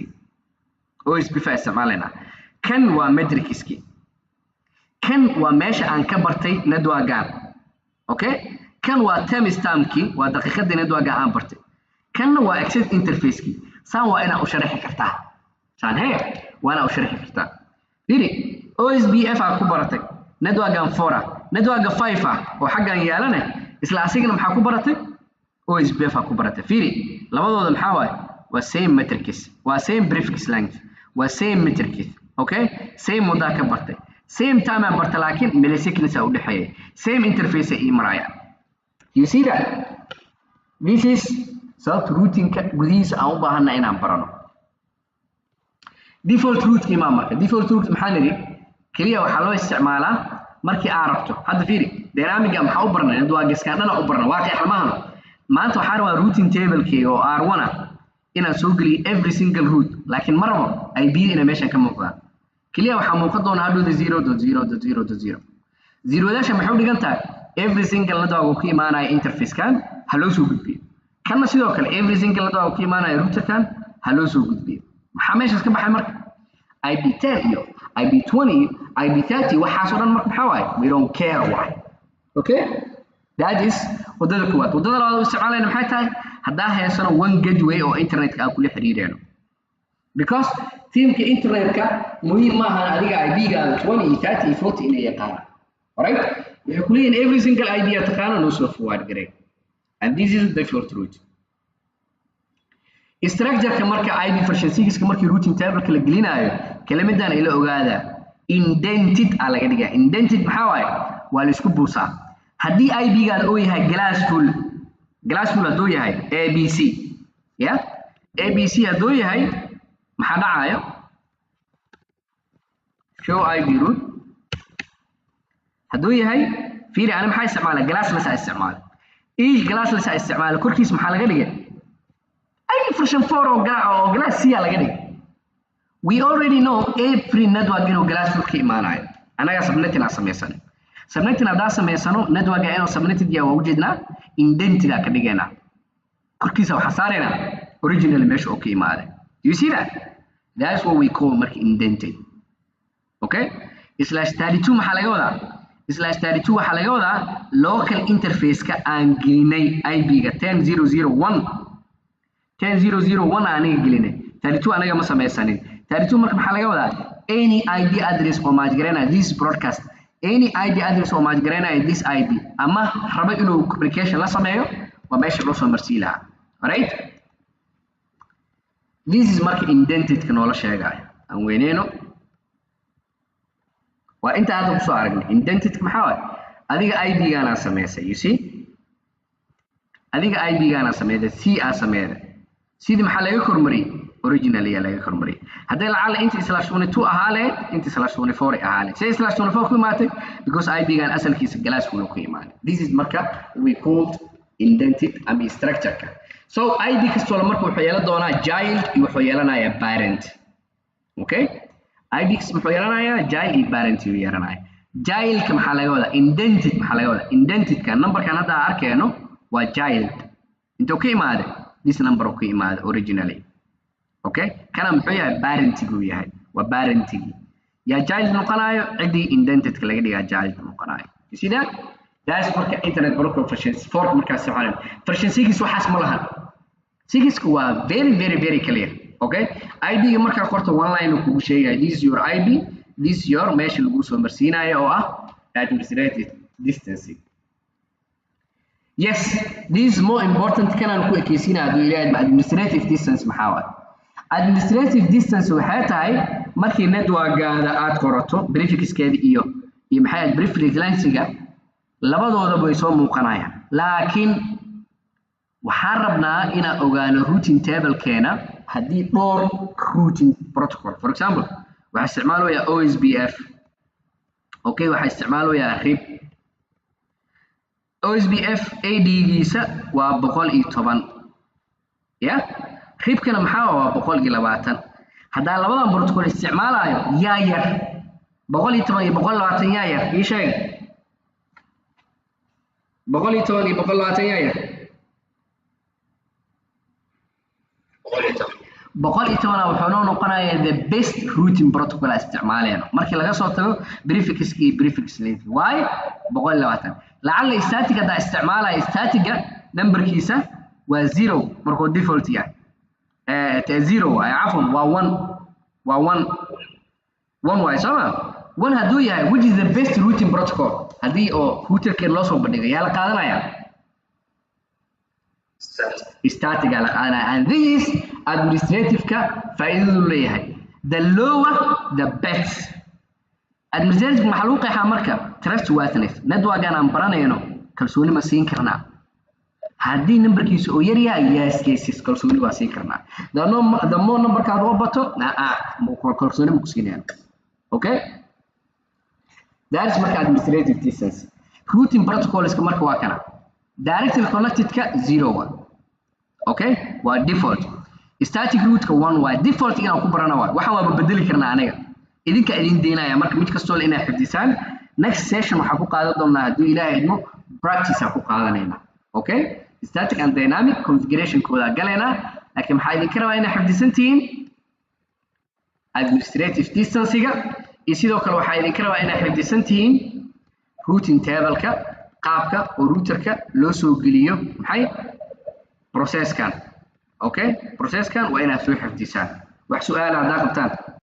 OSPF isticmaalaynaa. Kan waa metricski. Kan waa meesha aan ka bartay networkan. Okay, kan waa timestampkii, waa daqiiqadii networka aan bartay. Kanna waa access interfacekii. Saan waa inaa u sharaxi kartaa, saan he waa inaa u sharaxi kartaa. Firi, OSPF aa ku baratay networkan 4 ah. Networka 5 ah oo xaggan yaalane, isla asigana maxaa ku baratay? OSPF aa ku baratay. Firi, labadooda maxaa waaye? Waa same metrics, waa same prefix length, waa same metrics. Okay, same wadaa ka bartay, same time aa bartay, laakiin milliseconds aa u dhexeeyay. Same interface ii maraya. You see that? This is sababta routingka gudihiisa aan u baahanna inaan barano. Default route imaa marka. Default route maxaa nidhi? Keliya waxaa loo isticmaalaa markii aa rabto. Hadda fiiri, dynamiga maxaa u barnay? Networkskan dhana u barnay, waa qeex mahano. Maanta waxaa rabaa routing tablekeyga oo R1 ah inaan soo geliyo every single route, laakiin ma rabo IP inay meeshan ka muuqdaan. Keliya waxaa muuqan doona hadhowda 0.0.0.0. Zerodaasha maxay u dhigan tahay? Every single network uu ka imaanaya interfacekan ha loo soo gudbiyo. Kanna sidoo kale, every single network uu ka imaanaya routerkan ha loo soo gudbiyo. Maxaa meeshaas ka baxay marka? IP 10 iyo IP 20 iyo IP 30, waxaas oo dhan marka maxaa waaye? We don't care why. Okay, that is wadada koowaad. Wadada labaad oo isticmaalayna maxay tahay? Haddaa haysano one gateway oo internetka aan kula xiriirayno, because teamka internetka muhiim maahan adiga IP-gaada 20 iyo 30 iyo 40 inay yaqaanaan. Alright, waxay ku leeyihin every single IP aad taqaano noo soo forward garay. And this is the default route structure-ka. Marka IP version 6 markii routing table-ka la gelinayo, kelmaddan ila ogaada, indented aa laga dhigaa. Indented maxaa waaye? Waa la isku buusaa. Haddii IP-gaada uu yahay classful, classful hadduu yahay ABC, ya ABC hadduu yahay, maxaa dhacayo? Show IP route hadduu yahay, fiiri, ani maxaa isticmaala? Classless aa isticmaala. Each classless aa isticmaala, korkiis maxaa laga dhigay? IP version 4 oo class C aa laga dhigay. We already know every network inuu classful ka imaanayo. Anaga subnetting aan samaysanay. Subnetting haddaan samaysano, networka inuu subnetted yahay waa ujeednaa. Indented aa ka dhigaynaa, korkiisa waxaa saaraynaa original meesha oo ka imaaday. You see that? That's what we call marka indented. Okay, slash 32 maxaa laga wadaa? Slash 32 waxaa laga wadaa local interface-ka aan gelinay IP-ga 10.0.0.1. 10.0.0.1 aniga gelinay, 32 anaga ma samaysanin. 32 marka maxaa laga wadaa? Any IP address oo match garanaya this broadcast Any IP address oo match garaynaya this IP ama raba inuu communication la sameeyo, waa meesha loo soo marsiin lahaa. Alright, this is marka indentedka noola sheegayo. Aan weyneyno, waa inta hadda kusoo aragnay. Indentedka maxaa waaye? Adiga IP-gaanaa sameysay, you see, adiga IP-gaanaa sameeyday, C aa sameeyday. Sidii maxaa laga kormariyey? Original ayaa laga kormariyey. Hadday lacala inta /22 ahaa lahayd, inta /24 ay ahaa lahayd. Say /24 ku imaatay? Because IP-gan asalkiisa classful ku imaaday. This is marka we called indented ama structure-ka. So IP kastoo marka wuxuu yeelan doonaa child iyo wuxuu yeelanayaa parent. Okay, IP muxuu yeelanayaa? Child iyo parent ayuu yeelanaya. Childka maxaa laga wadaa? Indented maxaa laga wadaa? Indentedka numberkan hadda aan arkayno waa child. Intuu ka imaaday? This number uu ka imaaday originally. Okay, kana muxuu yahay? Parentigu yahay, waa parentigi. Yaa child noqonayo? Ciddii indentedka laga dhigaa child noqonayo. You see that? That's marka internet protocol version 4 markaas isticmaalayno. Version 6 waxaas ma lahan. 6 waa very, very, very clear. Okay, IP ga markaa qorto, one line uu kugu sheegaya: this is your IP, this is your meesha lagu soo marsiinayo oo ah administrative distance. Yes, this is more important. Kanaan ku ekeysiinaya hadduu Ilaahay. Administrative distance maxaa waaye? Administrative distance waxay tahay markii network-gaada aad qorato, prefixkeeda iyo maxay ahayd, prefix length-ga, labadoodaba way soo muuqanayaan. Laakiin waxaan rabnaa inaan ogaano routing table-keena haddii dhowr routing protocol, for example, waxaa isticmaalayaa OSPF, okay, waxaa isticmaalayaa RIP. OSPF AD-giisa waa 110 ya, RIP-kana maxaa? Waa 120. Haddaa labadan protocol isticmaalayo, yaa yar? 110 iyo 120, yaa yar? Ii sheeg. 110 iyo 120, yaa yar? 110. 110 wuxuu noo noqonayaa the best routing protocol aan isticmaaleyno markii laga soo tago prefix iyo prefix length. Waayo, 120 lacalla static haddaa isticmaalaya, static-ga numberkiisa waa zero markuu default yahay, zero waaye, cafwan, waa one, waa one, one waaye, soo ma? One hadduu yahay, which is the best routing protocol haddii oo routerkeen loo soo bandhigay, yaa la qaadanaya? Static aa la qaadanaya. And this is administrative-ka faa'iidadu leeyahay: the lower the best. Administrative maxaa lagu qeexaa marka? Trustworthiness. Network-an aan baranayno kalsooni ma siin karnaa? Haddii numberkiisa uu yar yahay, yes, yes, kalsooni waa siin karnaa. The more numberkaad u bato, kalsooni ma ku siinayaan. Okay, that is marka administrative distance. Routing protocolska marka waa kana: directly connected-ka zero one, okay, waa default. Static route-ka one waa default. Inaan ku barana waa waxaan waaba bedeli karnaa. Aniga idinka idin deynaya marka mid kastoo le inaa xifdisaan. Next session waxaa ku qaadan doonaa, hadduu Ilaahay idmo, practice aan ku qaadanayna. Okay, static and dynamic configuration kooda galaynaa, laakiin maxaa idinka rabaa? Inaa xifdisan tihiin administrative distancega, iyo sidoo kale waxaa idinka rabaa inaa xifdisan tihiin routing table-ka, qaabka oo routerka loo soo geliyo maxay processkan. Okay, processkan waa inaad soo xifdisaan. Wax su-aala haddaa qabtaan?